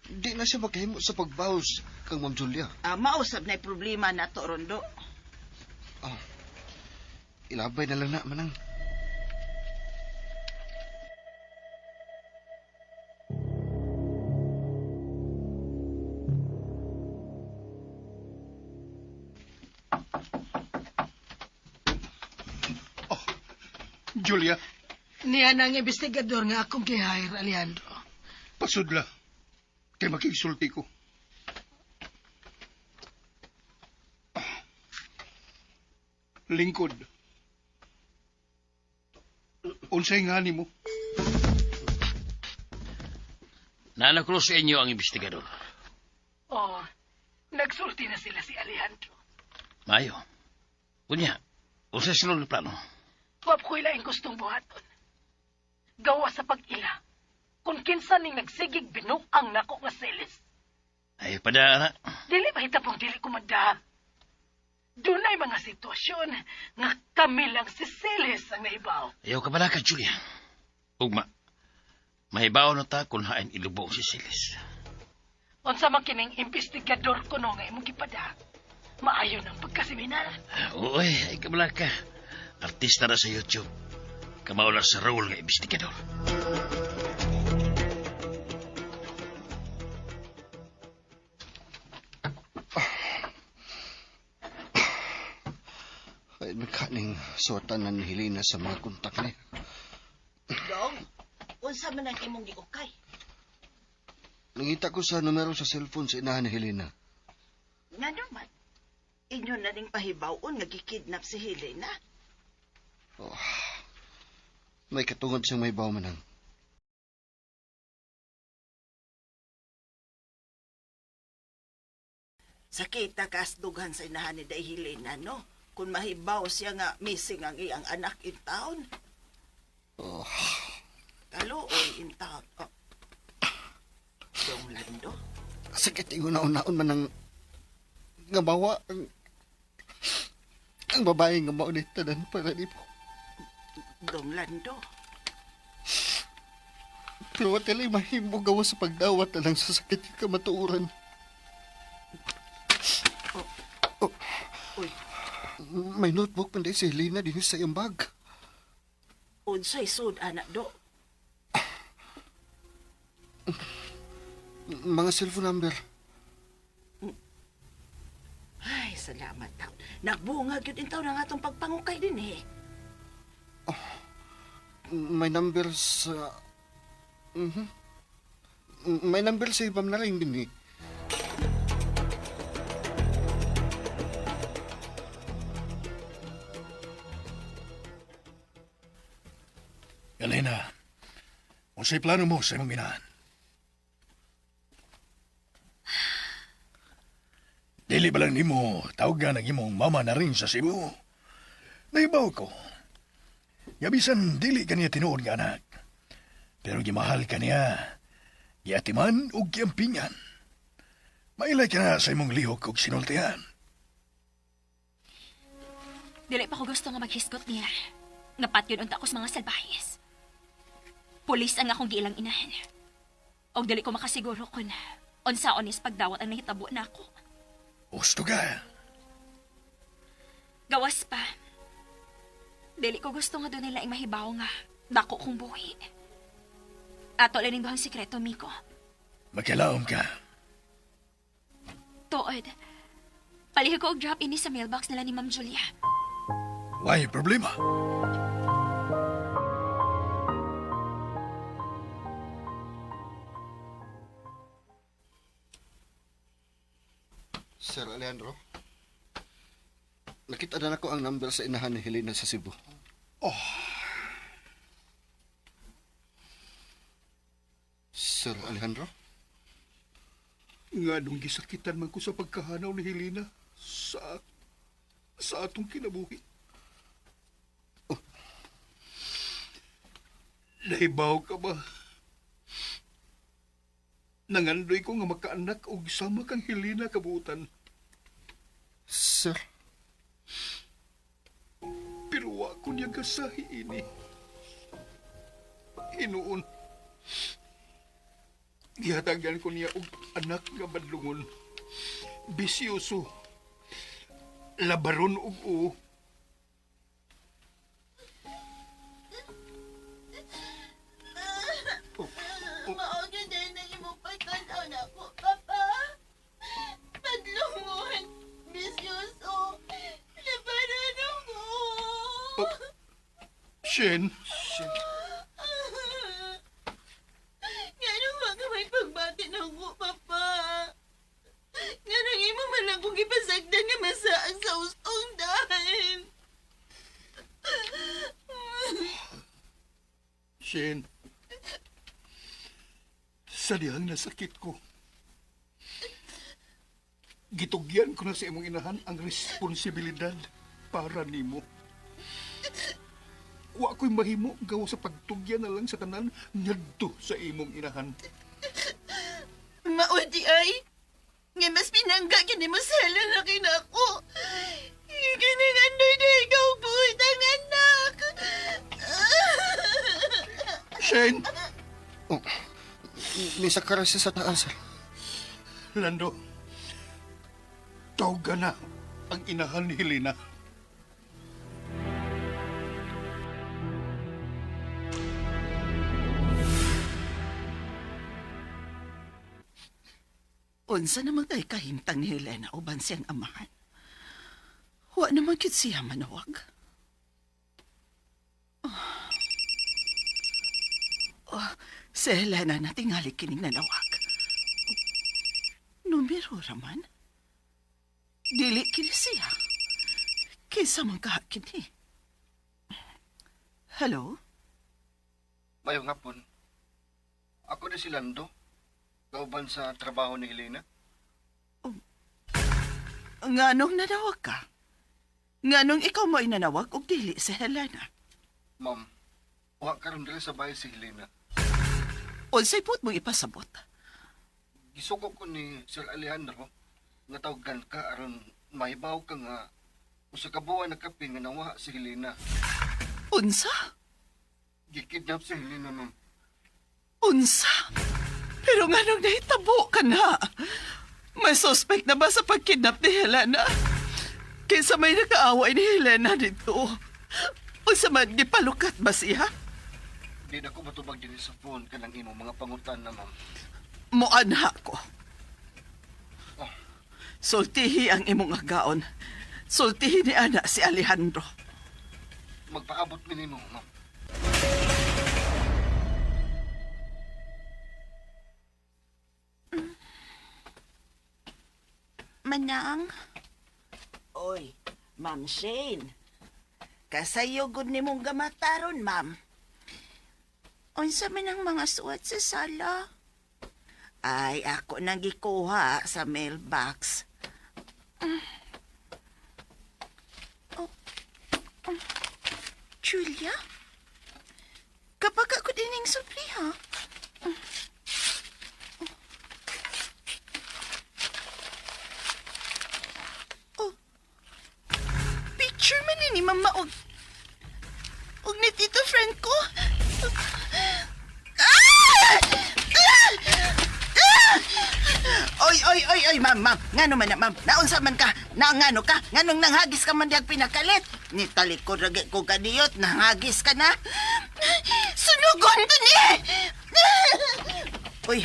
Di na siya makahimo sa pagbaos kang Ma'am Julia. Mao sab nay problema nato Rondo. Oh. Ilabay na lang na, manang. Julia. Niya nang investigador nga akong gihire, Alejandro. Pasudla. Kay makisulti ko. Lingkod. Unsay nga nimo? Nanakro sa inyo ang investigador. Oh, nagsulti na sila si Alejandro. Mayo. Unya, unsa sunod na plano? Wa ko'y laing gustong buhaton. Gawa sa pag-ila. Kung kinsa ning nagsigig binuang nako nga selis. Ay, pada na. Dili mahitapong dili ko magdahan. Dunay mga sitwasyon nga kami lang si Celis ang nahibaw. Ayaw ka bala ka, Julia. Ugma, mahibaw na ta kung hain ilubo si Silis. Unsa man kining investigador ko no nga imong gipada. Maayo ng pagkaseminar. Uy, ay kabala ka. Artista na sa YouTube. Kamao na sa role nga investigador. Ay, nagkaning suwatan na ni Helena sa mga kontak niya. Dong, unsa man ang imong giukay? Nangita ko sa numero sa cellphone sa inahan ni Helena. Nga naman, inyo na ning pahibaw-on nga gikidnap si Helena. Oh, may katungod siyang may manang. Sakita kaasdugan sa inahan ni Day Helena, no? Kung mahibaw siya nga missing ang iyang anak in town. Oh, Kaluoy in town. Oh. Dong Lando, sakit ingon na-unaon man ang nga mawa ang babae nga mao ni tanan para ni po. Dong Lando. Pero wa tala'y mahimo gawa sa pagdawat na lang sa sakit ng kamatuoran. Oh. Uy. May notebook man dahil si Helena din sa iyang bag. Unsay sud anak do? Mga cellphone number. Ay, salamat taon. Nagbunga gyud in taon ang atong pagpangukay din eh. May number sa... Mhm. May number sa ibang na rin din eh. Elena, unsay plano mo sa imong inahan? Dili ba lang nimo tawagan ang imong mama na rin sa Cebu? Naibaw ko. Nga bisan dili kaniya tinuod nga anak. Pero gimahal kaniya. Giatiman ug giampingan. Mailay ka na sa imong lihok ug sinultihan. Dili pa ko gusto nga maghisgot niya. Nga patyon unta ko sa mga salbahis. Pulis ang akong giilang inahan. Og dili ko makasiguro kung unsaon is pagdawat ang nahitabo nako. Gusto ka. Gawas pa. Dili ko gusto nga doon nila ang mahibaw nga dako kong buhi. Ato lang duhang sikreto, Miko. Magkalaom ka. Tuod. Palihog ko og drop ini sa mailbox nila ni Ma'am Julia. Why problema? Sir Alejandro, nakita na nako ang number sa inahan ni Helena sa Cebu. Oh. Sir Alejandro? Nga nung gisakitan man ko sa pagkahanaw ni Helena sa atong kinabuhi. Oh. Nahibaw ka ba? Nangandoy ko nga makaanak og sama kang Helena kabutan. Sir? Pero wa ko niya gasahi ini. Hinuon. Gihatagan ko niya og anak nga badlungon. Bisyoso. Labaron og oo. Mao gyud ay nang imong pagtan-aw nako, Papa. Padlungon, bisyoso, labaron ako. Oh. Shen, Ngano ba ka may pagbati nako, Papa? Nganong imo man lang kong gipasagdan nga masaag sa ustong dahil. Shen. Sa dihang nasakit ko. Gitugyan ko na sa imong inahan ang responsibilidad para nimo. Wa ko'y mahimo gawa sa pagtugyan na lang sa tanan ngadto sa imong inahan. Maudi ay. Nga mas pinangga kini mo sa lalaki na ako. Kining andoy na ikaw buhit ang anak. Shane! Oh, may sakara siya sa taas. Lando, tawga na ang inahan ni Helena. Unsa naman kay kahimtang ni Helena uban siyang amahan. Wa naman gyud siya manawag. Oh. Oh, si Helena natingali kining nanawag. Numero raman. Dili kini siya. Kinsa man kaha kini. Hello? Mayong hapon. Ako na si Lando. Kauban sa trabaho ni Helena. Nganong nanawag ka? Nganong ikaw mo'y nanawag og dili si Helena? Ma'am, wa karon diri sa bahay si Helena. Unsay puot mong ipasabot? Gisuko ko ni Sir Alejandro nga tawgan ka aron mahibaw ka nga usa ka buwan na kapin nga nawa si Helena. Unsa? Gikidnap si Helena, ma'am. Unsa? Pero nganong nahitabo ka na? May suspect na ba sa pagkidnap ni Helena? Kaysa may nakaaway ni Helena dito. Unsa man gipalukat ba siya? Di na ko matubag dinhi sa phone kanang imong mga pangutan na, ma'am. Moanha ko. Oh. Sultihi ang imong agaon. Sultihi ni ana si Alejandro. Magpaabot mi nimo, ma'am. Manang? Oy, Ma'am Shane. Kasayo gud nimong gamataron, ma'am. Unsa man ang mga suwat sa sala? Ay, ako nang gikuha sa mailbox. Julia? Kapag ako dining supli, ha? Oh. Picture man ni Mama og og ni Tito friend ko. Ah! Ah! Ah! Oy, oy, oy, oy, ma'am, ma'am. Ngano man na, ma'am? Naunsa man ka? Naangano ka? Nganong nanghagis ka man diyag pinakalit? Ni talikod ragi ko kadiyot, nanghagis ka na. Sunugon to ni! Uy,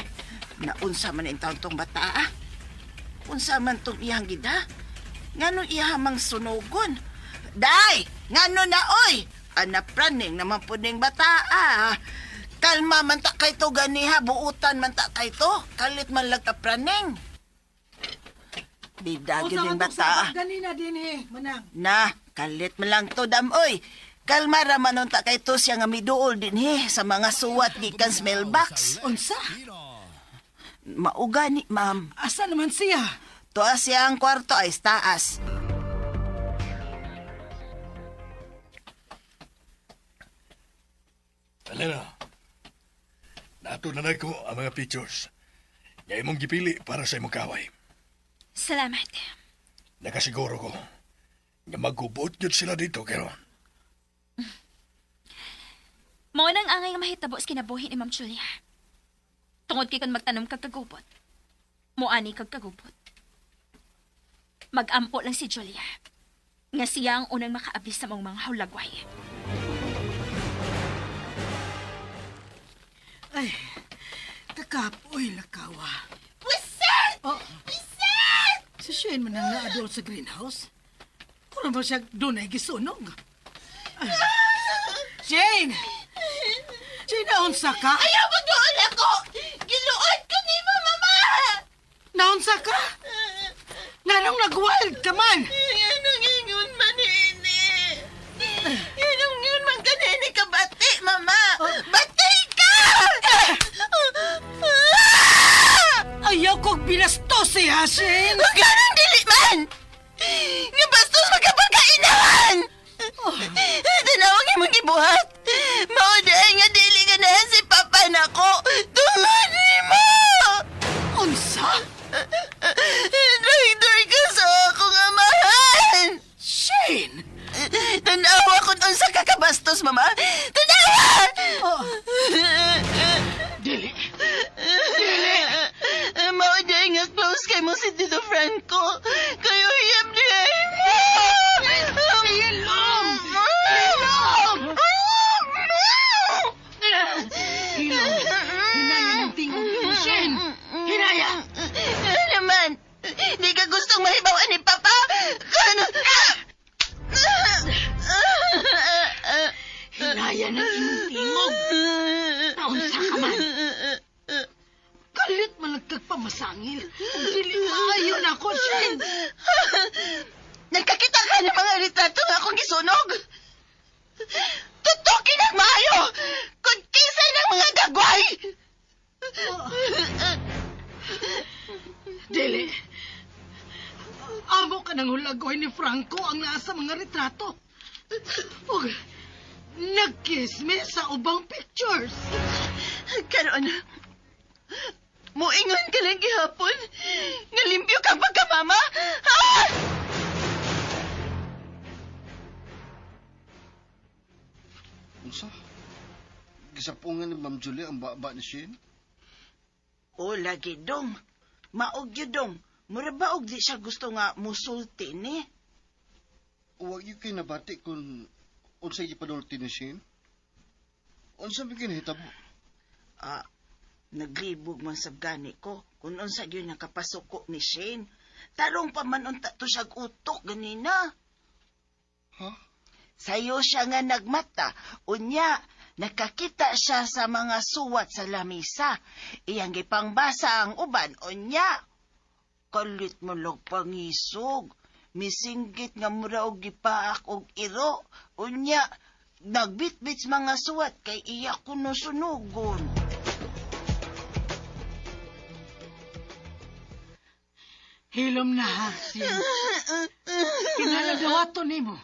naunsa man ang taon tong bata, ah? Unsa man tong iyang gida? Ngano iya mang sunugon? Day! Ngano na, oy! Ana praning naman po ning bata, ah. Kalma man ta kay to ganiha, buutan man ta kay to. Kalit man lang ta praning. Bida gyud ning bata. ah. Ganina din eh, manang. Na, kalit man lang to dam, oy. Kalma ra man unta kay to siya nga miduol dinhi sa mga suwat gikan sa mailbox. Unsa? Maugani, ma'am. Asa naman siya? Tuwa siya ang kwarto ay taas. Helena, nato na ko ang mga pictures. Nga imong gipili para sa imong kaway. Salamat. Nakasiguro ko nga magubot yun sila dito karon. Mao nang angay nga mahitabo sa kinabuhi ni Ma'am Julia. Tungod kay kon magtanom kag kagubot. Moani kag kagubot. Magampo lang si Julia. Nga siya ang unang makaabli sa mong mga hawlagway. Ay, kakapoy lakawa. Wiset! Oh. Wiset! Si Shane man ang naadol sa greenhouse. Puro ba siya doon ay gisunog? Ay. Shane! Shane, naunsa ka? Ayaw mo doon ako! Giluod ko ni mo, Mama! Naunsa ka? Nganong nag-wild ka man? Anong ingon man ini? Anong ingon man kanini ka bati, Mama? Bati ka! Shane. Ang ganang dili man! Nga bastos magkapagkainahan! Tanawang imong gibuhat. Mao diay nga dili ganahan si Papa nako. Tungod nimo! Unsa? Traitor ka sa akong amahan! Shane! Tanawa kung unsa ka kabastos, Mama! Tanawa! Oh. Dili. Dili! Mao diay nga close kay mo si Tito Franco. Kayo hiyab diay mo! Hilom! Hilom! Hilom! Hinaya ng tingog mo, Shane! Hinaya! Ano naman? Di ka gustong mahibawan ni Papa? Kano? Hinaya ng imong tingog! Naunsa ka man! Kalit man nagkagpamasangil. Ug dili maayo na ako, Shane! Nagkakita ka ng mga litrato nga akong gisunog. Tutukin ang maayo kung kisay ng mga gagway. Dili. Amo ka ng hulagoy ni Franco ang naa sa mga retrato. Ug nag-kiss me sa ubang pictures. Karon, muingon ka lang gihapon. Nga limpyo kang pagkamama. Ha? Unsa? Gisapungan ni Ma'am Julie ang baba ni Shane? O lagi dong. Maog yun dong. Mura ba og di siya gusto nga musulti ni? Huwag yung kay nabati kung unsay gipanulti ni Shane? Unsa may kinahitabo? Ah, naglibog man sab gani ko kung unsa gyud nakapasuko ni Shane. Tarong pa man unta to siyag utok ganina. Ha? Sayo siya nga nagmata. Unya, nakakita siya sa mga suwat sa lamisa. Iyang gipangbasa ang uban. Unya, kalit mo lang pangisog. Misinggit nga mura og gipaak og iro. Unya, nagbitbit mga suwat kay iya kuno sunugon. Hilom na ha, Shane. Kinalagawato nimo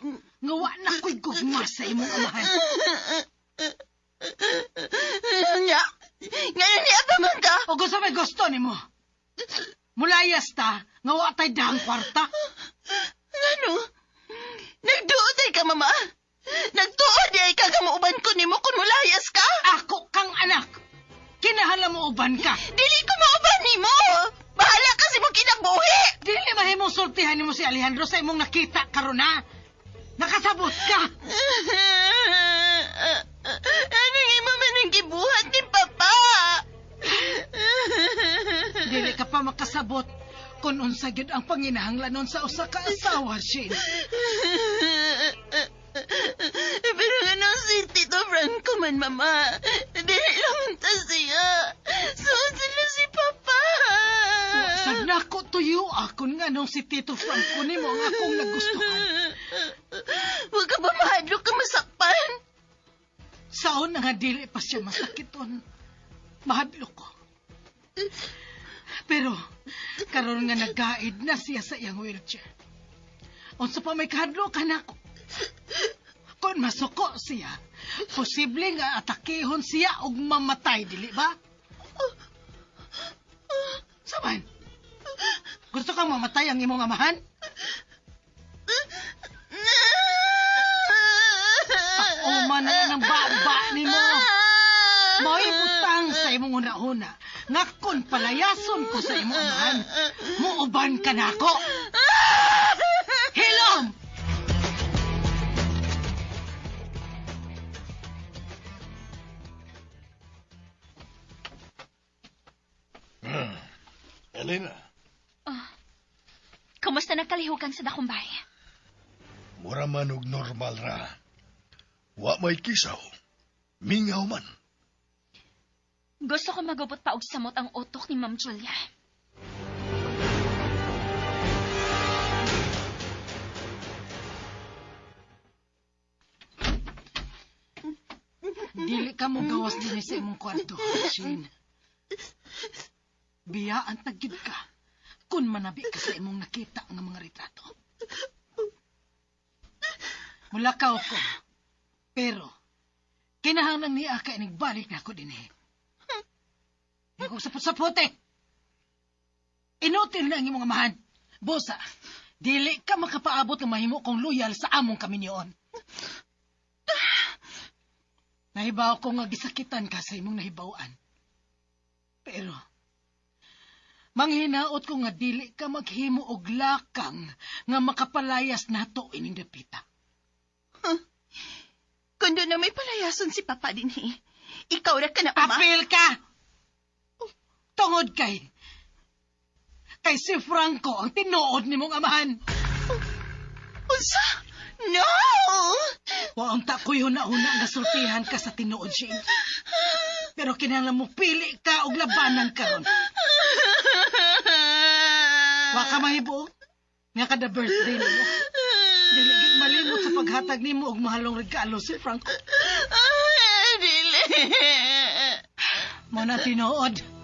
nga wa na ko'y gugma sa imong amahan. Nya, ngayon niya pa man ka? O gusto may gusto nimo. Mulayas ta, nga wa tay dahang kwarta. Ngano? Nagduod ay ka, mama. Nagtuod ay ka nga mauban ko nimo kung mulayas ka. Ako kang anak. Kinahanglan mo uban ka. Dili ko mauban nimo. Bahala ka sa imong kinabuhi. Dili mahimong sultihan nimo si Alejandro sa imong nakita karon na. Nakasabot ka. Anong imo man ang gibuhat ni Papa? Dili ka pa makasabot kung unsa gyud ang panginahanglanon sa usa ka asawa, Shane. Pero ano si Tito Franco man, Mama? Dili lang ta siya. Suod sila si Papa. Sad nako tuyo akon nga nung si Tito Franco nimo ang akong nagustuhan. Huwag ka ba mahadlok ka masakpan? Saon na nga dili pa siya masakiton. Mahadlok ko. Pero karon nga nagaid na siya sa iyang wheelchair. Unsa pa may kahadlok nako. Kung masuko siya, posible nga atakehon siya og mamatay, dili ba? Saman, gusto kang mamatay ang imong amahan? Pakuman na ng baba nimo. Mao'y butang sa imong una-una. Nga kun palayason ko sa imong amahan, muuban ka nako. Hilom! Elena, Kumusta na kalihukan sa dakumbay? mura man og normal ra. Wa may kisaw. Mingaw man. Gusto ko magubot pa og samot ang utok ni Ma'am Julia. Dili ka mo gawas dinhi sa imong kwarto, Shane. Biyaan ta gyud ka. Kun manabi ka sa imong nakita nga mga retrato. Mulakaw ko. Pero, kinahanglan niya ka inigbalik na ako din eh. Hindi ko sapot-sapot eh. Inutil na ang imong amahan. Bosa, dili ka makapaabot ng mahimo kong loyal sa among kaminyoon. Nahibaw ko nga gisakitan ka sa imong nahibawan. Pero, manghinaot ko nga dili ka maghimo og lakang nga makapalayas nato ining dapita. Huh. Kung doon na may palayason si Papa din eh. Ikaw ra ka na, ama. Apil ka! Tungod kay si Franco ang tinuod nimong amahan. Unsa? No! Wa unta ko'y huna-huna nga sultihan ka sa tinuod, Shane. Pero kinahanglan mo pili ka og labanan karon. Wa ka mahibuog nga kada birthday nimo. Dili gid malimot sa paghatag nimo og mahalong regalo si Franco. Dili. Mo na tinuod.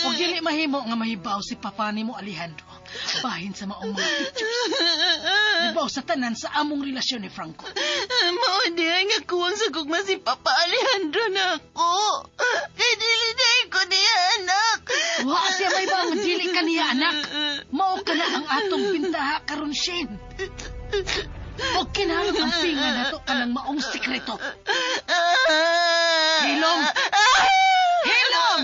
Og dili mahimo nga mahibaw si papa nimo Alejandro bahin sa maong mga pictures. Nabaw sa tanan sa among relasyon ni Franco. Mao di ay nga kuwang sa gugma si Papa Alejandro na ako. Kay dili na ko niya anak. Wa siya may nga dili ka niya anak. Mao ka na ang atong bintaha karon Shane. Og kinahanglan ang pinga nato kanang maong sikreto. Hilom! Hilom!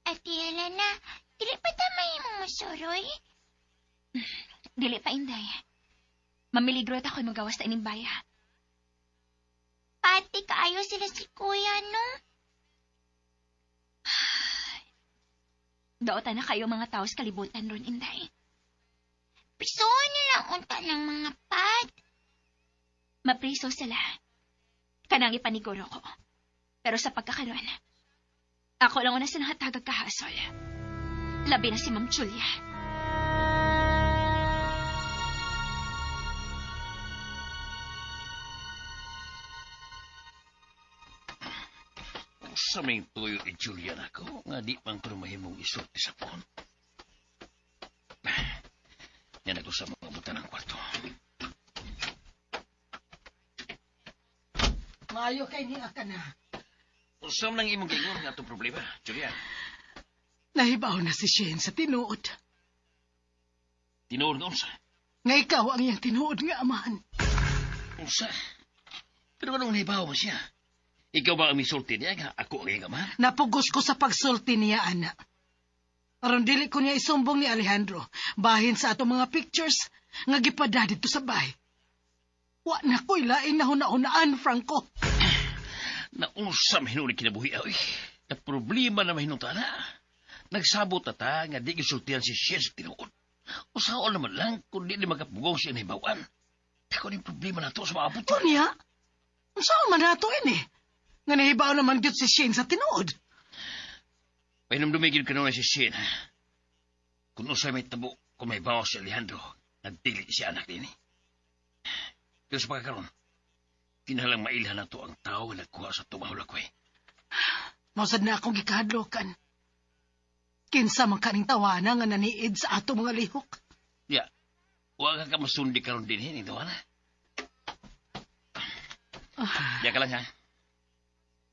Ate Elena, dili pa ta mahimong masuroy? Dili pa, Inday. Mamiligro ta ko'y magawas ta ining baya. Pati kaayo sila si Kuya, no? Doota na kayo mga tao sa kalibutan ron, Inday. Pisoon nila unta ng mga pad. Mapriso sila. Kanang ipaniguro ko. Pero sa pagkakaroon, ako lang una sa nahatagag kahasol. Labi na si Ma'am Julia. Sa may tuyo ni Julia na ako, nga di man ko mahimong isulti sa phone. Yan ako sa mga buta ng kwarto. Maayo kay niya ka na. Usam lang imong gingon nga itong problema, Julia. Nahibaw na si Shane sa tinuod. Tinuod nga unsa? Nga ikaw ang iyang tinuod nga amahan. Unsa? Pero anong nahibaw mo siya? Ikaw ba ang misulti niya nga ako ang iyang amahan? Napugos ko sa pagsulti niya, ana. Aron dili ko niya isumbong ni Alejandro bahin sa atong mga pictures nga gipada dito sa bahay. Wa na ko'y lain na huna-hunaan, Franco. Naunsa mahinuli kinabuhi, oy. Na problema na mahinungta na. Nagsabot na ta nga di gisultihan si Shane sa tinuod. Usaon naman lang kung di ni makapugong siya nahibawan. Tako ni problema na to sa maabot. Unya, unsaon man nato ini? Nga nahibaw naman gyud si Shane sa tinuod. Pahinumdumigil ka naman si Shane, ha? Kung usay may tabo, kung may bawas si Alejandro, nagdili siya anak din eh. Pero sa pagkakaroon, kinahalang mailhan na to ang tao nga nagkuha sa tumahulakoy. Mausad na akong gikahadlokan. Kinsa man kaning tawana nga naniid sa ato mga lihok. Ya, wa ka masundi karon din ni tawana. Ya ka lang ha.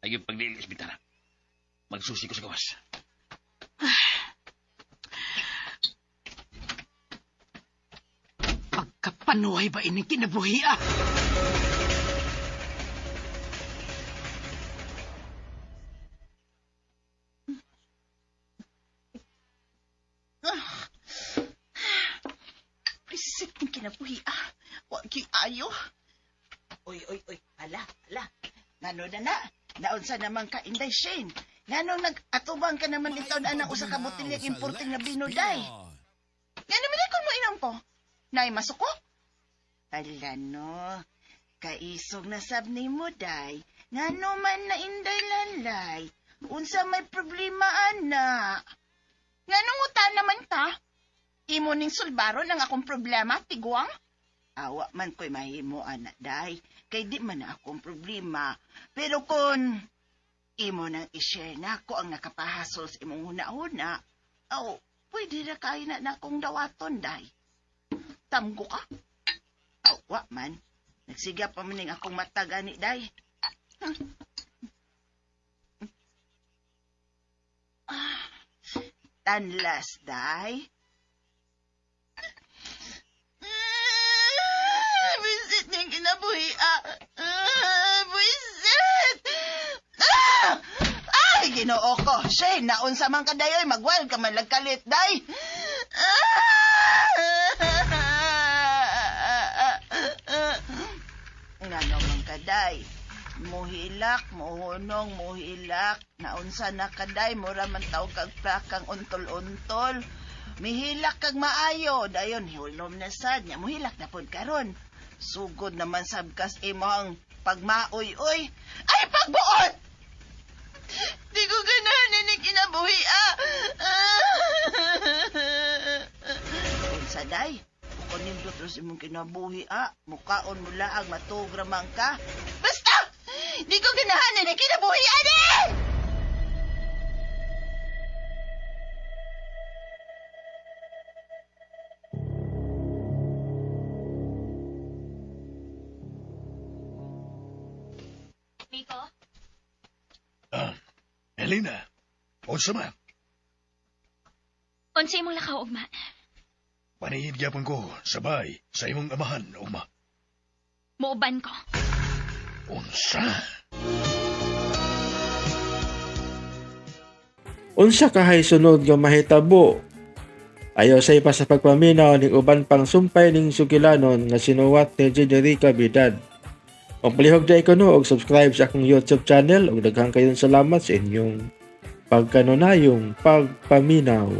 Ay yung pagdili sa bitara. Magsusi ko sa gawas. Pagkapanuhay ba ining kinabuhi ah? Prisit ng kinabuhi ah. Wa gyud ayo. Oy, oy, oy. Hala, hala. Ngano na na? Naunsa naman ka, Inday Shane? Nganong nag-atubang ka naman itaw na anak usa ka botilyang importing na bino, day? Ngano man kung mo inom ko? Nay, masuko? Ala no. Kaisog na sab nimo, day. Ngano man na Inday lalay? Unsa may problema, ana? Nganong uta naman ta? Imo ning sulbaron ang akong problema, tigwang? Awa man ko'y mahimo, ana, day. Kay di man na akong problema. Pero kung Imo nang i-share nako ang nakapahasol sa imong huna-huna. Aw, pwede ra kay na nakong dawaton, day. Tamgo ka. Aw, wa man. Nagsiga pa man ning akong mata gani, day. Ah, tanlas, day. Ah, buisit niyang kinabuhi, ah. Ah, buisit! Ah! Ay, ginoo ko. Shane, naunsa man ka dayoy, magwal ka man lagkalit, day. Ah! Ngano man ka, day. Muhilak, muhunong, muhilak. Naunsa na ka, day. Mura man tawag kag plakang untol-untol. Mihilak kag maayo. Dayon, hulom na sad niya. Muhilak na pod karon. Sugod naman sabkas imong pagmaoy-oy. Ay, pagbuot! Di ko ganahan ni kinabuhi, ah! Unsa, day? Kung nindot ros imong kinabuhi, ah. Mukaon mo laag, matuog ramang ka. Basta! Di ko ganahan ni kinabuhi, ani! Miko? Ah, Helena, unsa man? Unsa imong lakaw ugma? Panihid gyapon ko sa bay sa imong amahan, ugma. Muuban ko. Unsa? Unsa kahay sunod nga mahitabo? Ayaw sa ipa sa pagpaminaw ning uban pang sumpay ning sugilanon nga sinuwat ni Generica Bidad. Magpalihog dai ko no og subscribe sa akong YouTube channel ug daghang kayong salamat sa inyong pagkanunayong pagpaminaw.